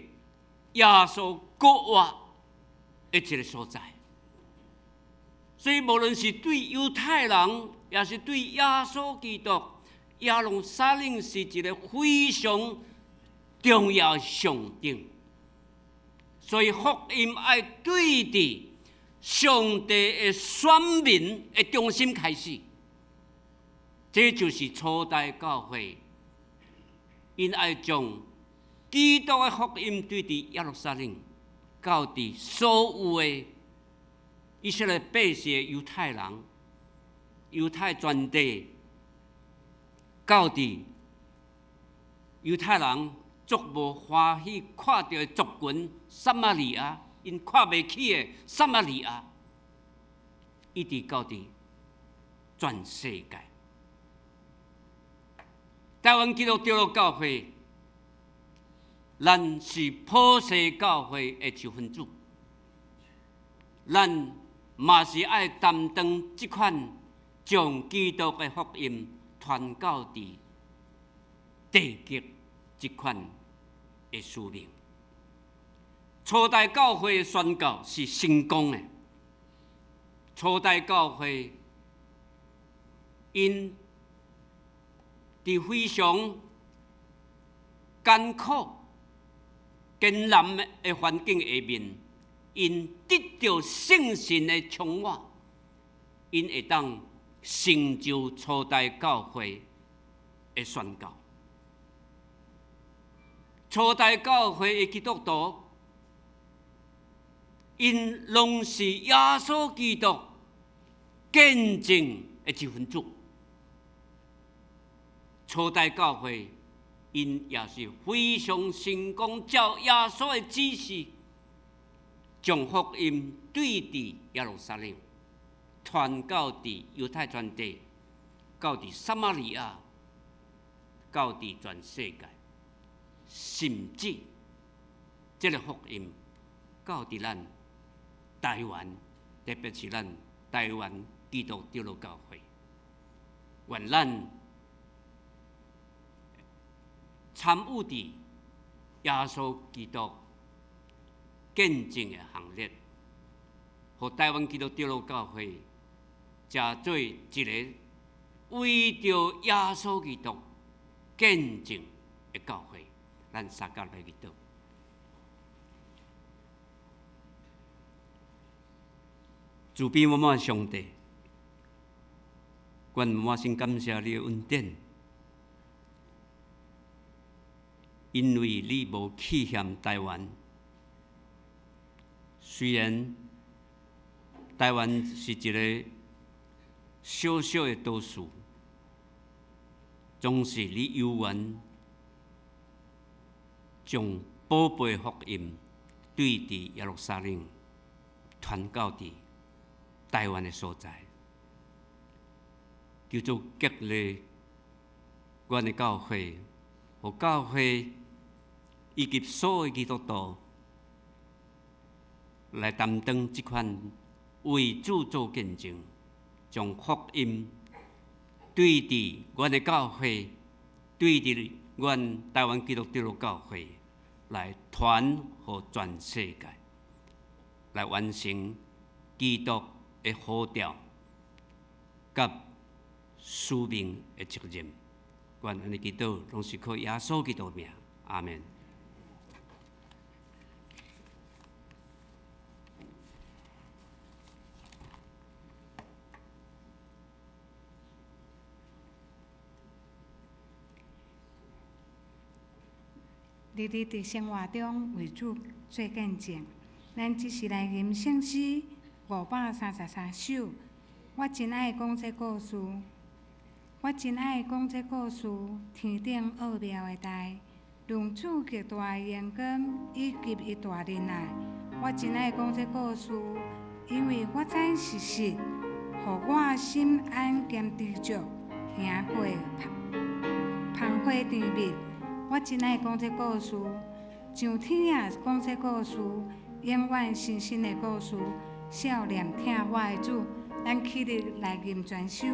耶穌復活的一個所在。所以，無論是對猶太人，也是對耶穌基督，耶路撒冷是一個非常重要的象徵。所以，福音愛對佇上帝的選民的中心開始，這就是初代教會，𪜶愛將基督的福音對佇耶路撒冷，到佇所有的以色列百姓的猶太人、猶太全地，到佇猶太人足無歡喜看著的族群撒瑪利亞，𪜶看袂起的撒瑪利亞，一直到佇全世界。台灣基督長老教會，咱是普世教會的一份子，咱嘛是愛擔當這款將基督的福音傳到佇地極這款的使命。初代教會的宣告是成功的。初代教會𪜶佇非常艱苦、艱難的環境下面，𪜶得著聖神的充滿，𪜶會當成就初代教會的宣告。初代教會的基督徒，𪜶攏是耶穌基督見證的一份子。初代教會，𪜶也是非常成功，照耶穌的指示，將福音對佇耶路撒冷，傳到佇猶太全地，到佇撒瑪利亞，到佇全世界，甚至這个福音到佇咱台灣，特別是咱台灣基督長老教會，願咱參與佇耶穌基督見證的行列，予台灣基督長老教會成做一个為著耶穌基督見證的教會。咱三甲來祈禱。慈悲滿滿上帝，阮滿心感謝你的恩典，因為你無棄嫌台灣。雖然台灣是一个小小的島嶼，總是你有緣將寶貝福音對佇耶路撒冷傳到佇台灣的所在，求主激勵阮的教會，予教會以及所有基督徒來擔當這款為主做見證，將福音對佇阮的教會，對佇阮台灣基督長老教會來傳予全世界，來完成基督的呼召佮使命的責任。阮按呢祈禱，攏是靠耶穌基督名，阿們。日日佇生活中為主做見證，咱這時來吟聖詩533首。我真愛講這故事，我真愛講這故事，天頂奧妙的代，論主極大的榮光以及伊大仁愛。我真愛講這故事，因為我知事實，予我心安兼知足，行過芳花甜蜜。我真愛講這故事，上天啊講這故事，永遠新新的故事，少年疼我的主，咱起立來吟全首。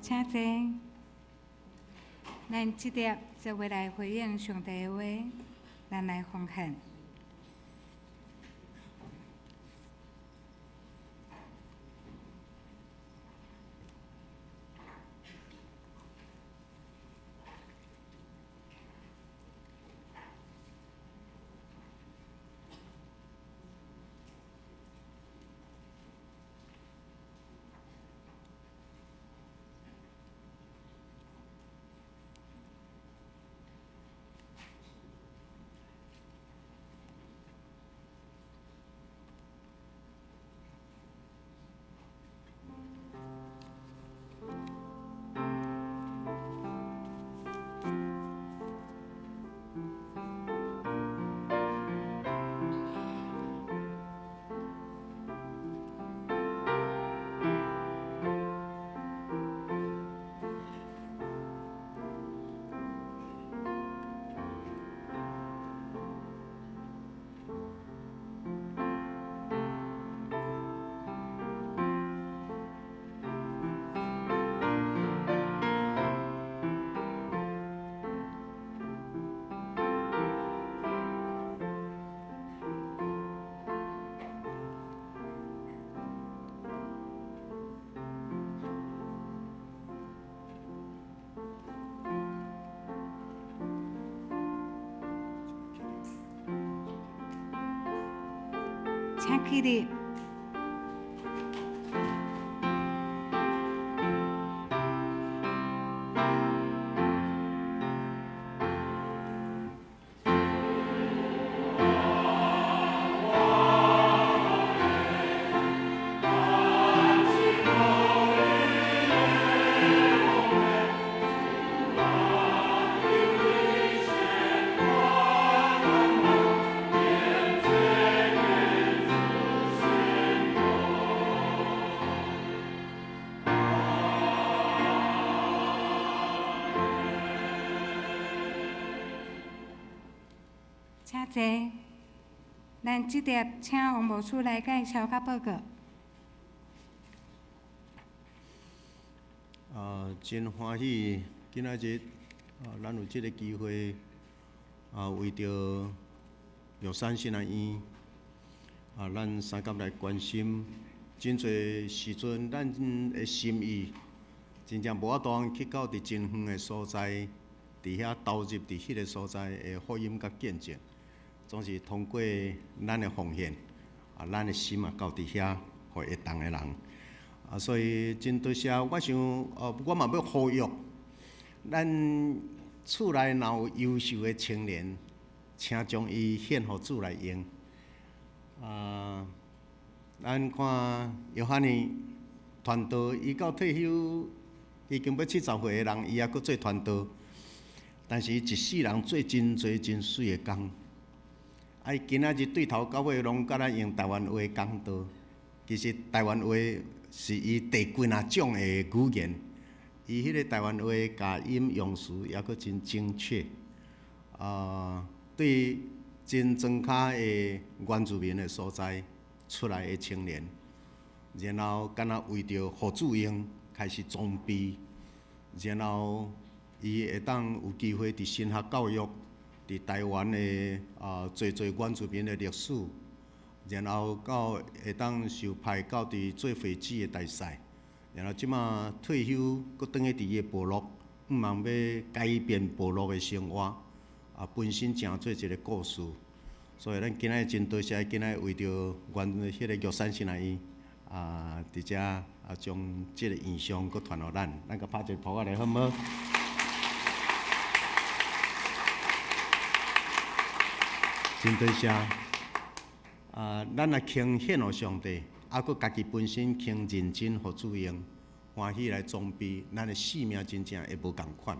請坐。咱這粒做伙來回應上帝的話，咱來奉獻。請起立。請坐。咱這碟請王牧師來介紹佮報告。真歡喜，今仔日咱有這个機會，為著玉山神學院，咱三甲來關心，真濟時陣，咱的心意，真正無法度去到佇真遠的所在，佇遐投入佇彼个所在的福音佮見證。總是通過咱的奉獻，咱的心嘛到佇遐，予會當的人。所以真多謝，我想，我嘛欲呼籲，咱厝內若有優秀的青年，請將伊獻予主來用。咱看約翰尼傳道，伊到退休已經欲70歲的人，伊猶閣做傳道，但是伊一世人做真濟真媠的工。伊今仔日對頭到尾攏佮咱用台灣話講道，其實台灣話是伊第幾若種的語言，伊彼個台灣話共音用詞猶閣真精確。對真莊跤的原住民的所在出來的青年，然後敢若為著予主用開始裝備，然後伊會當有機會佇神學教育。佇台灣的濟濟原住民的歷史，然後到會當受派到佇做會姊的大使，然後這馬退休，閣轉去佇伊的部落，向望欲改變部落的生活，本身成做一个故事，所以咱今仔日真多謝，今仔日為著阮彼个玉山神學院，佇遮將這个異象閣傳予咱，咱閣拍一个噗仔咧，好無？真多謝！咱若肯獻予上帝，閣家己本身肯認真予主用，歡喜來裝備，咱的生命真正會無仝款。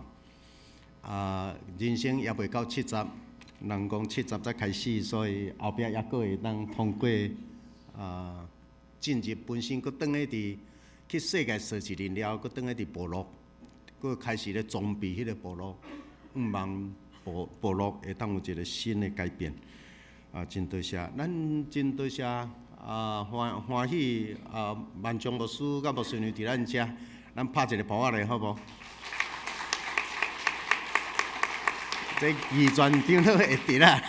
人生猶未到70，人講70才開始，所以後壁猶閣會當通過進入本身，閣轉去佇去世界踅一輪了後，閣轉去佇部落，閣開始咧裝備彼个部落，向望部落會當有一个新的改變。真多謝，咱真多謝歡歡喜萬章牧師佮牧師娘佇咱遮，咱拍一个噗仔咧，好無？這遺傳長老會佇啦。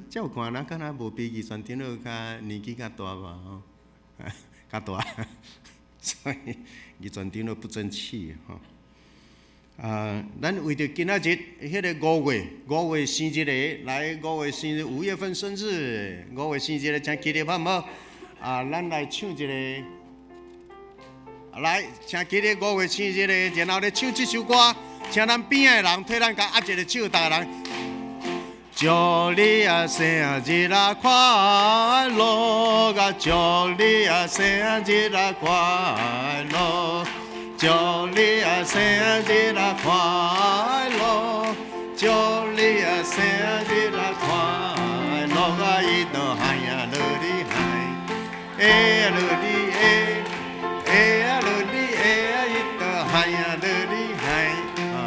照看，咱敢若無比遺傳長老較年紀較大吧？吼，較大，所以遺傳長老不爭氣吼。啊，咱為著今仔日彼个五月，五月生日的，來五月生日，五月份生日，五月生日的，請起立好毋好？啊，咱來唱一個，來，請起立五月生日的，然後咧唱這首歌，請咱邊仔的人替咱共握一個手，逐个人。祝你啊生日啊快樂啊！祝你啊生日啊快樂！祝你啊生日啊快樂！祝你啊生日啊快樂啊！伊都嗨呀樂哩嗨，哎呀樂哩哎，哎呀樂哩哎呀伊都嗨呀樂哩嗨啊！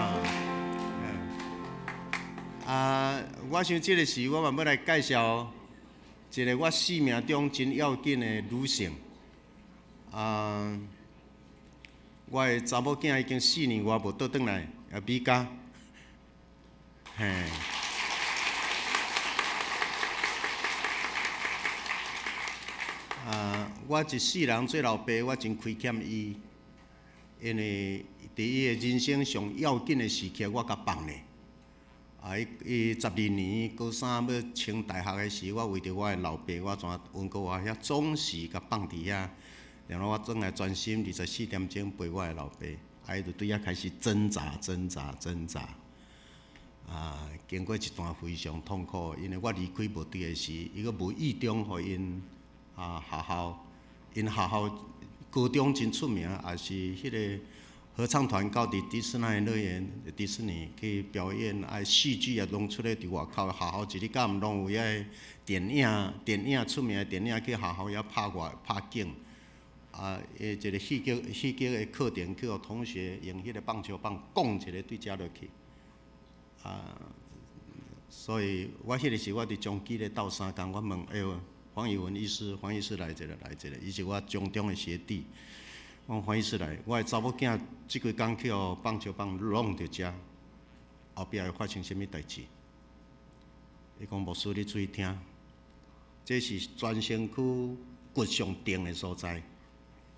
啊，我想這个時我嘛欲來介紹一个我生命中真要緊的女性。啊，我的查某囝已經4年外無倒轉來，啊，美嘉，嘿。啊，我一世人做老爸，我真虧欠伊，因為佇伊的人生上要緊的時刻，我共放咧。啊！伊伊12年高三欲升大學的時，我為著我的老爸，我怎溫哥華遐總是共放佇遐，然後我轉來專心24點鐘陪我的老爸。啊！伊就對遐開始掙扎、掙扎、掙扎。啊！經過一段非常痛苦，因為我離開無佇的時，伊閣無意中予𪜶啊學校，𪜶學校高中真出名，也是彼个合唱團到佇迪士尼樂園、迪士尼去表演，啊，戲劇也攏出咧佇外口，學校一日到暗攏有遐個電影、電影出名的電影去學校遐拍外拍景，啊，伊一个戲劇戲劇的課程去予同學用彼个棒球棒摃一个對遮落去，啊，所以我彼个時我佇彰基咧鬥相共，我問哎喲，黃以文醫師，黃醫師來一下來一下，伊是我彰中的學弟。我講黃醫師來，我的查某囝這幾工去予棒球棒挵著遮，後壁會發生啥物代誌？伊講牧師你注意聽，這是全身軀骨上定的所在。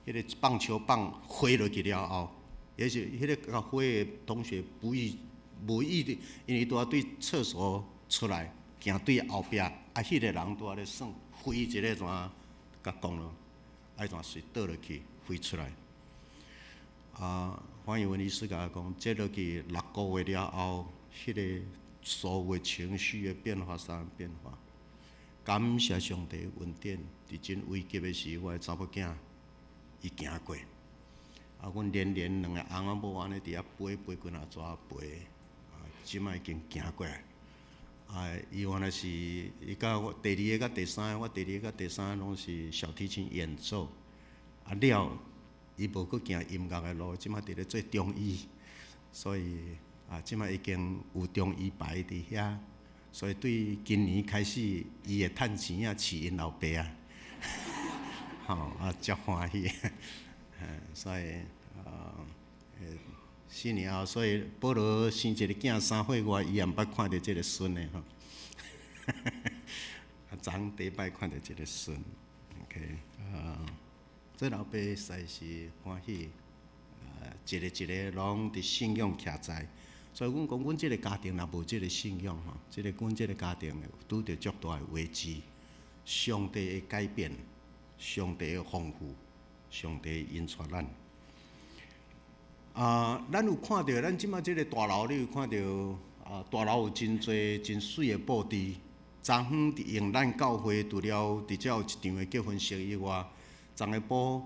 彼个棒球棒飛落去了後，也是彼个共飛的同學不意無意的，因為拄仔對廁所出來，行對後壁，啊，彼个人拄仔咧耍，飛一个怎共講咯，啊，伊怎隨倒落去。飛出來，啊！黃以文醫師共我講，這落去6個月了後，彼个所有情緒的變化啥變化？感謝上帝恩典，佇真危急的時，我的查某囝伊行過。啊，阮連連兩个翁仔某按呢佇遐飛飛幾若逝飛，啊，這擺已經行過來。啊，伊原來是伊佮我第二个佮第三个，我第二个佮第三个攏是小提琴演奏。啊了，伊無閣行音樂的路，這擺佇咧做中醫，所以啊，這擺已經有中醫牌佇遐，所以對今年開始，伊會趁錢啊，飼𪜶老爸啊，吼啊，足歡喜，所以啊，4年後，所以保羅生一个囝3歲外，伊也毋捌看著這个孫的吼，啊，昨昏第一擺看著這个孫，OK 啊。做老爸實在是歡喜，啊，一个一个攏佇信仰徛在，所以阮講，阮這个家庭若無這个信仰吼，這个阮這个家庭會拄著足大的危機。上帝的改變，上帝的豐富，上帝的引帶咱。啊，咱有看著，咱這擺這个大樓，你有看著啊？大樓有真濟真媠的布置。昨昏佇用咱教會除了佇遮有一場的結婚式以外，昨下晡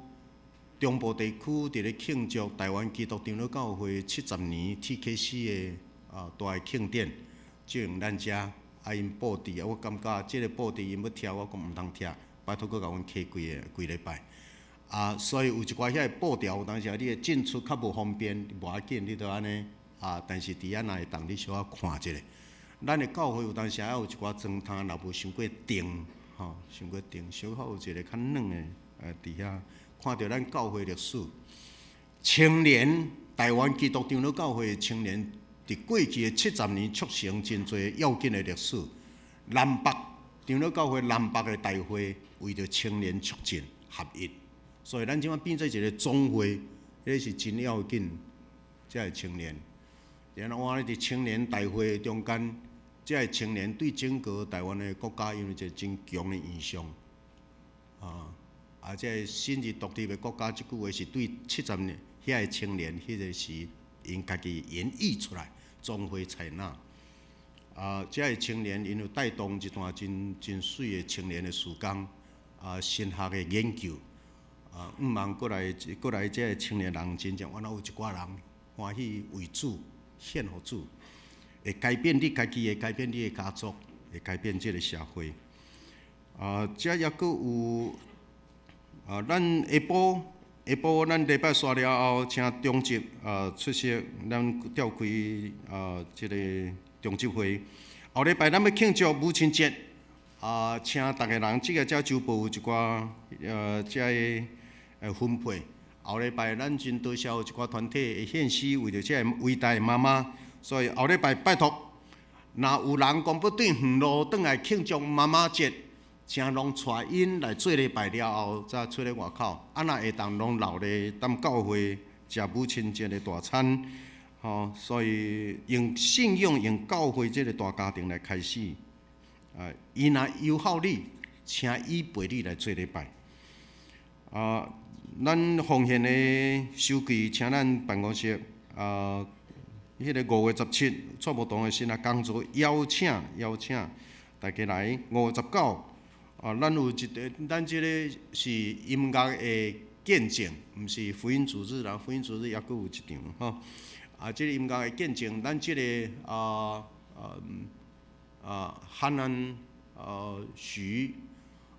中部地區佇咧慶祝台灣基督長老教會70年 TKC 的啊大的慶典，就用咱遮啊𪜶布置啊，我感覺這个布置𪜶欲拆，我講毋通拆，拜託閣共阮起幾个幾禮拜。啊，所以有一寡遐个布條，有當時你的進出較無方便，無要緊，你就按呢啊。但是佇遐若會當，你小可看一下。咱的教會有當時還有一寡床榻，若無傷過重，吼，傷過重，小可有一个較軟的，佇遐看著咱教會歷史，青年台灣基督長老教會青年，佇過去的70年促成真濟要緊的歷史。南北長老教會南北的大會，為著青年促進合一，所以咱這擺變做一個總會，彼是真要緊。這个青年，然後我咧佇青年大會中間，這个青年對整個台灣的國家有一個真強的影響。啊，這个新日獨立的國家，這句話是對70年遐个青年，彼个時𪜶家己演繹出來，總會採納。啊，這个青年𪜶有帶動一段真真媠的青年的事工，啊，神學的研究，啊，向望過來過來，這个青年人真正原來有一寡人歡喜為主獻予主，會改變你家己，會改變你的家族，會改變這个社會。啊，這抑閣有啊，咱下晡下晡咱禮拜煞了後，請中執啊出席，咱召開啊這个中執會。後禮拜咱欲慶祝母親節，啊，請逐个人這个遮周報有一寡這个分配。後禮拜咱真多謝有一寡團體會獻詩為著這个偉大的媽媽，所以後禮拜拜託，若有人講欲對遠路轉來慶祝媽媽節，請攏帶𪜶來做禮拜了後，才出咧外口。啊，若會當攏留咧踮教會食母親節的大餐，吼。所以用信仰、用教會這个大家庭來開始。啊，伊若友好你，請伊陪你來做禮拜。啊，咱奉獻的收據，請咱辦公室啊，彼个5月17，蔡無堂的神學講座邀請邀請大家來。5月19。啊，咱有一个，咱這个是音樂的見證，毋是福音主日啦。福音主日抑閣有一場吼。啊，這个音樂的見證，咱這个啊漢安許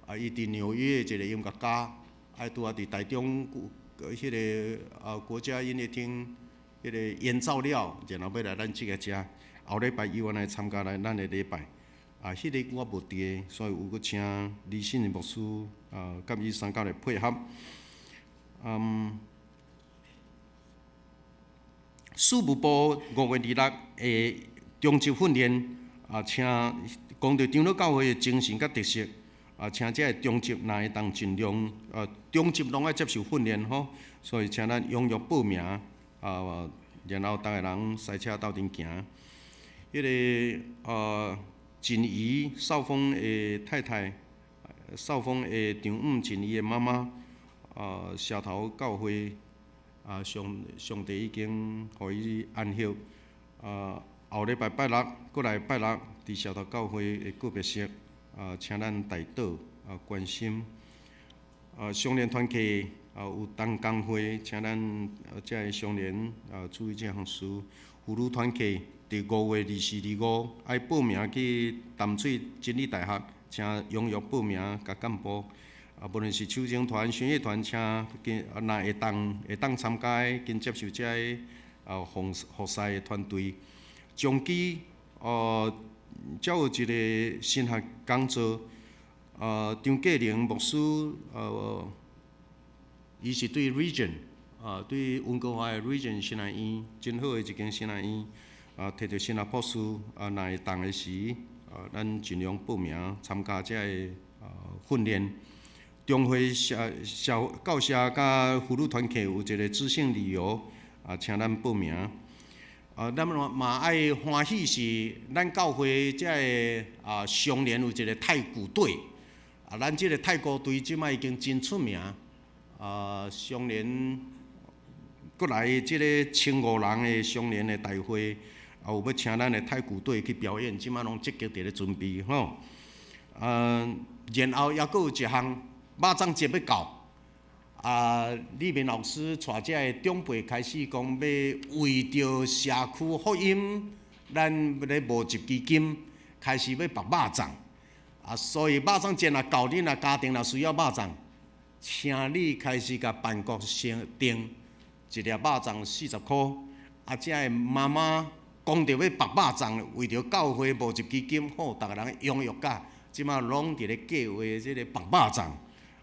啊，伊佇紐約的一個音樂家，啊，拄仔佇台中彼个國家音樂廳彼個演奏了，然後欲來咱這个遮，後禮拜伊願來參加來咱的禮拜。啊，彼个我無佇，所以有閣請李信牧師啊，佮伊三甲來配合。事務部5月26的中級訓練啊，請講著長老教會的精神佮特色啊，請這个中級若會當盡量啊，中級攏愛接受訓練吼，所以請咱踴躍報名啊，然後逐个人駛車鬥陣行。彼个錦怡少峰的太太，少峰的丈母錦怡的媽媽，啊，社頭教會，啊，上上帝已經予伊安息，啊，後禮拜拜六，閣來拜六，佇社頭教會的告別式，啊，請咱代禱啊，關心，啊，少年團契啊，有同工會，請咱遮个少年啊，注意這項事，婦女團契。佇5月24、25愛報名去淡水真理大學，請踴躍報名佮幹部。啊，無論是秋青團、弦樂團，請緊啊，若會當會當參加的，緊接受這个啊服服侍的團隊。長期哦，遮有一个神學講座，張繼玲牧師，伊是對 Regent，啊，對溫哥華的 Regent 神學院，真好的一間神學院。啊，摕著神學博士，啊，若會當的時，啊，咱盡量報名參加這个訓練。中會社社教社佮婦女團契有一个知性旅遊，啊，請咱報名。啊，咱嘛嘛愛歡喜是，咱教會這个上年有一个太鼓隊，啊，咱這个太鼓隊這擺已經真出名。啊，上年閣來這个1500人的上年的大會。啊，有欲請咱的太鼓隊去表演，這擺攏積極佇咧準備吼。然後抑閣有一項肉粽節欲到，啊，李明老師帶這个長輩開始講，欲為著社區福音，咱欲咧募集基金，開始欲縛肉粽。啊，所以肉粽節若到，恁若家庭若需要肉粽，請你開始共辦公室訂一粒肉粽40箍。啊，這个媽媽。講著欲縛肉粽，為著教會募集基金，好，逐个人踴躍甲，這擺攏佇咧計劃這个縛肉粽，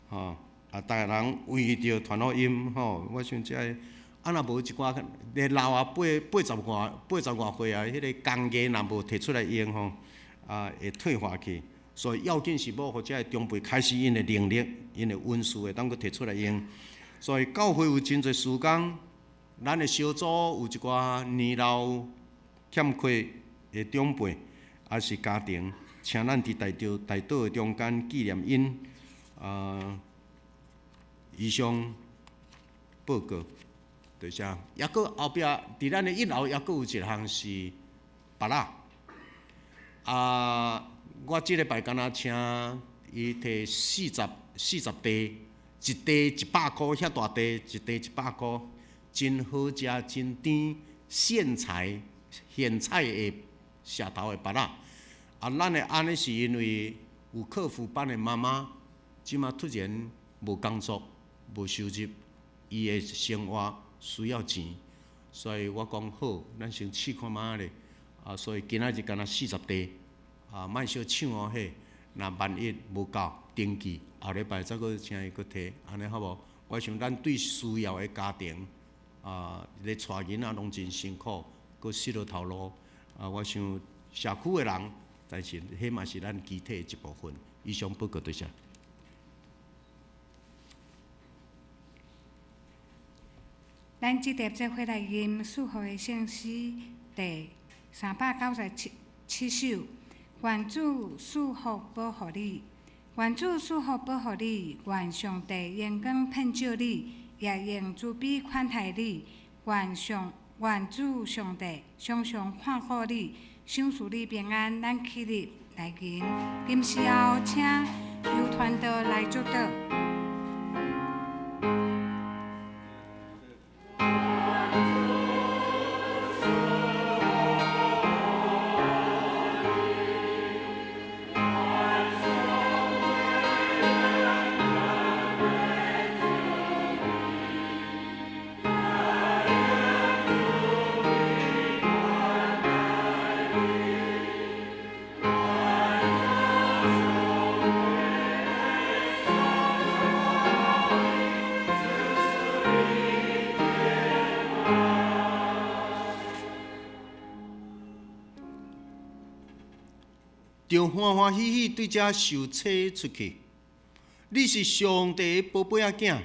吼。啊，逐个人為著傳福音吼，我想這个啊，若無一寡咧老啊，八十外歲啊，彼个工藝若無提出來用吼，啊，會退化去。所以要緊是欲予這个長輩開始𪜶的能力，𪜶的恩賜會當閣提出來用。所以教會有真濟事工，咱的小組有一寡年老欠缺的長輩，抑是家庭，請咱佇代禱代禱的中間紀念𪜶。啊，以上報告，就是這，抑閣後壁佇咱的一樓，抑閣有一項是菝仔。啊，我這禮拜敢若請伊提40袋，一袋100箍，遐大袋，一袋100箍，真好食，真甜，現採現採的石頭的菝仔。啊，咱會按呢是因為有課輔班的媽媽，這馬突然無工作、無收入，伊的生活需要錢，所以我講好，咱先試看覓咧。啊，所以今仔日敢若40袋，啊，莫相搶哦嘿。若萬一無夠，登記後禮拜再閣請伊閣提，按呢好無？我想咱對需要的家庭，啊，咧帶囡仔攏真辛苦，閣失落頭路，啊，我想社區的人，但是彼嘛是咱肢體的一部分。以上報告多謝。咱這碟做伙來吟祝福的聖詩第397首，願主賜福保護你，願主賜福保護你，願上帝榮光遍照你，也用慈悲款待你，願主上帝常常看顧你，賞賜你平安。咱起立來吟，吟詩後請游傳道來祝禱。著歡歡喜喜對遮受洗出去。你是上帝的寶貝仔囝，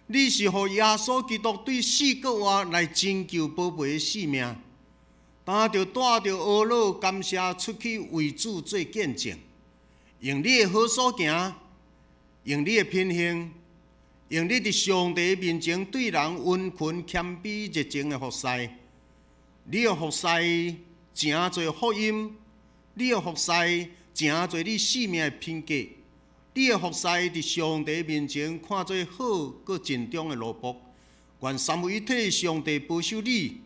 你是予耶穌基督對四國外來拯救寶貝的性命。當著帶著懊惱感謝出去為主做見證，用你的好所行，用你的品行，用你佇上帝面前對人溫存謙卑熱情的服侍，你的服侍成做福音。你的服侍成做你生命的品格，你的服侍佇上帝面前看做好閣盡忠的奴僕。願三位一體上帝保守你，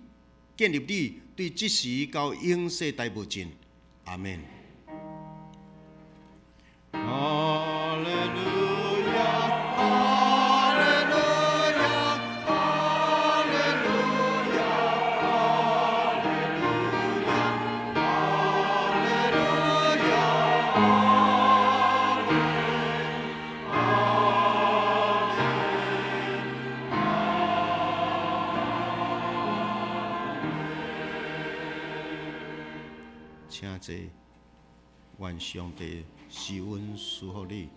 建立你，對這時到永世代無盡。阿們。哈利路亞，哈利路亞，哈利路亞，哈利路亞，哈利路亞，阿們。請坐，願上帝施恩賜福你。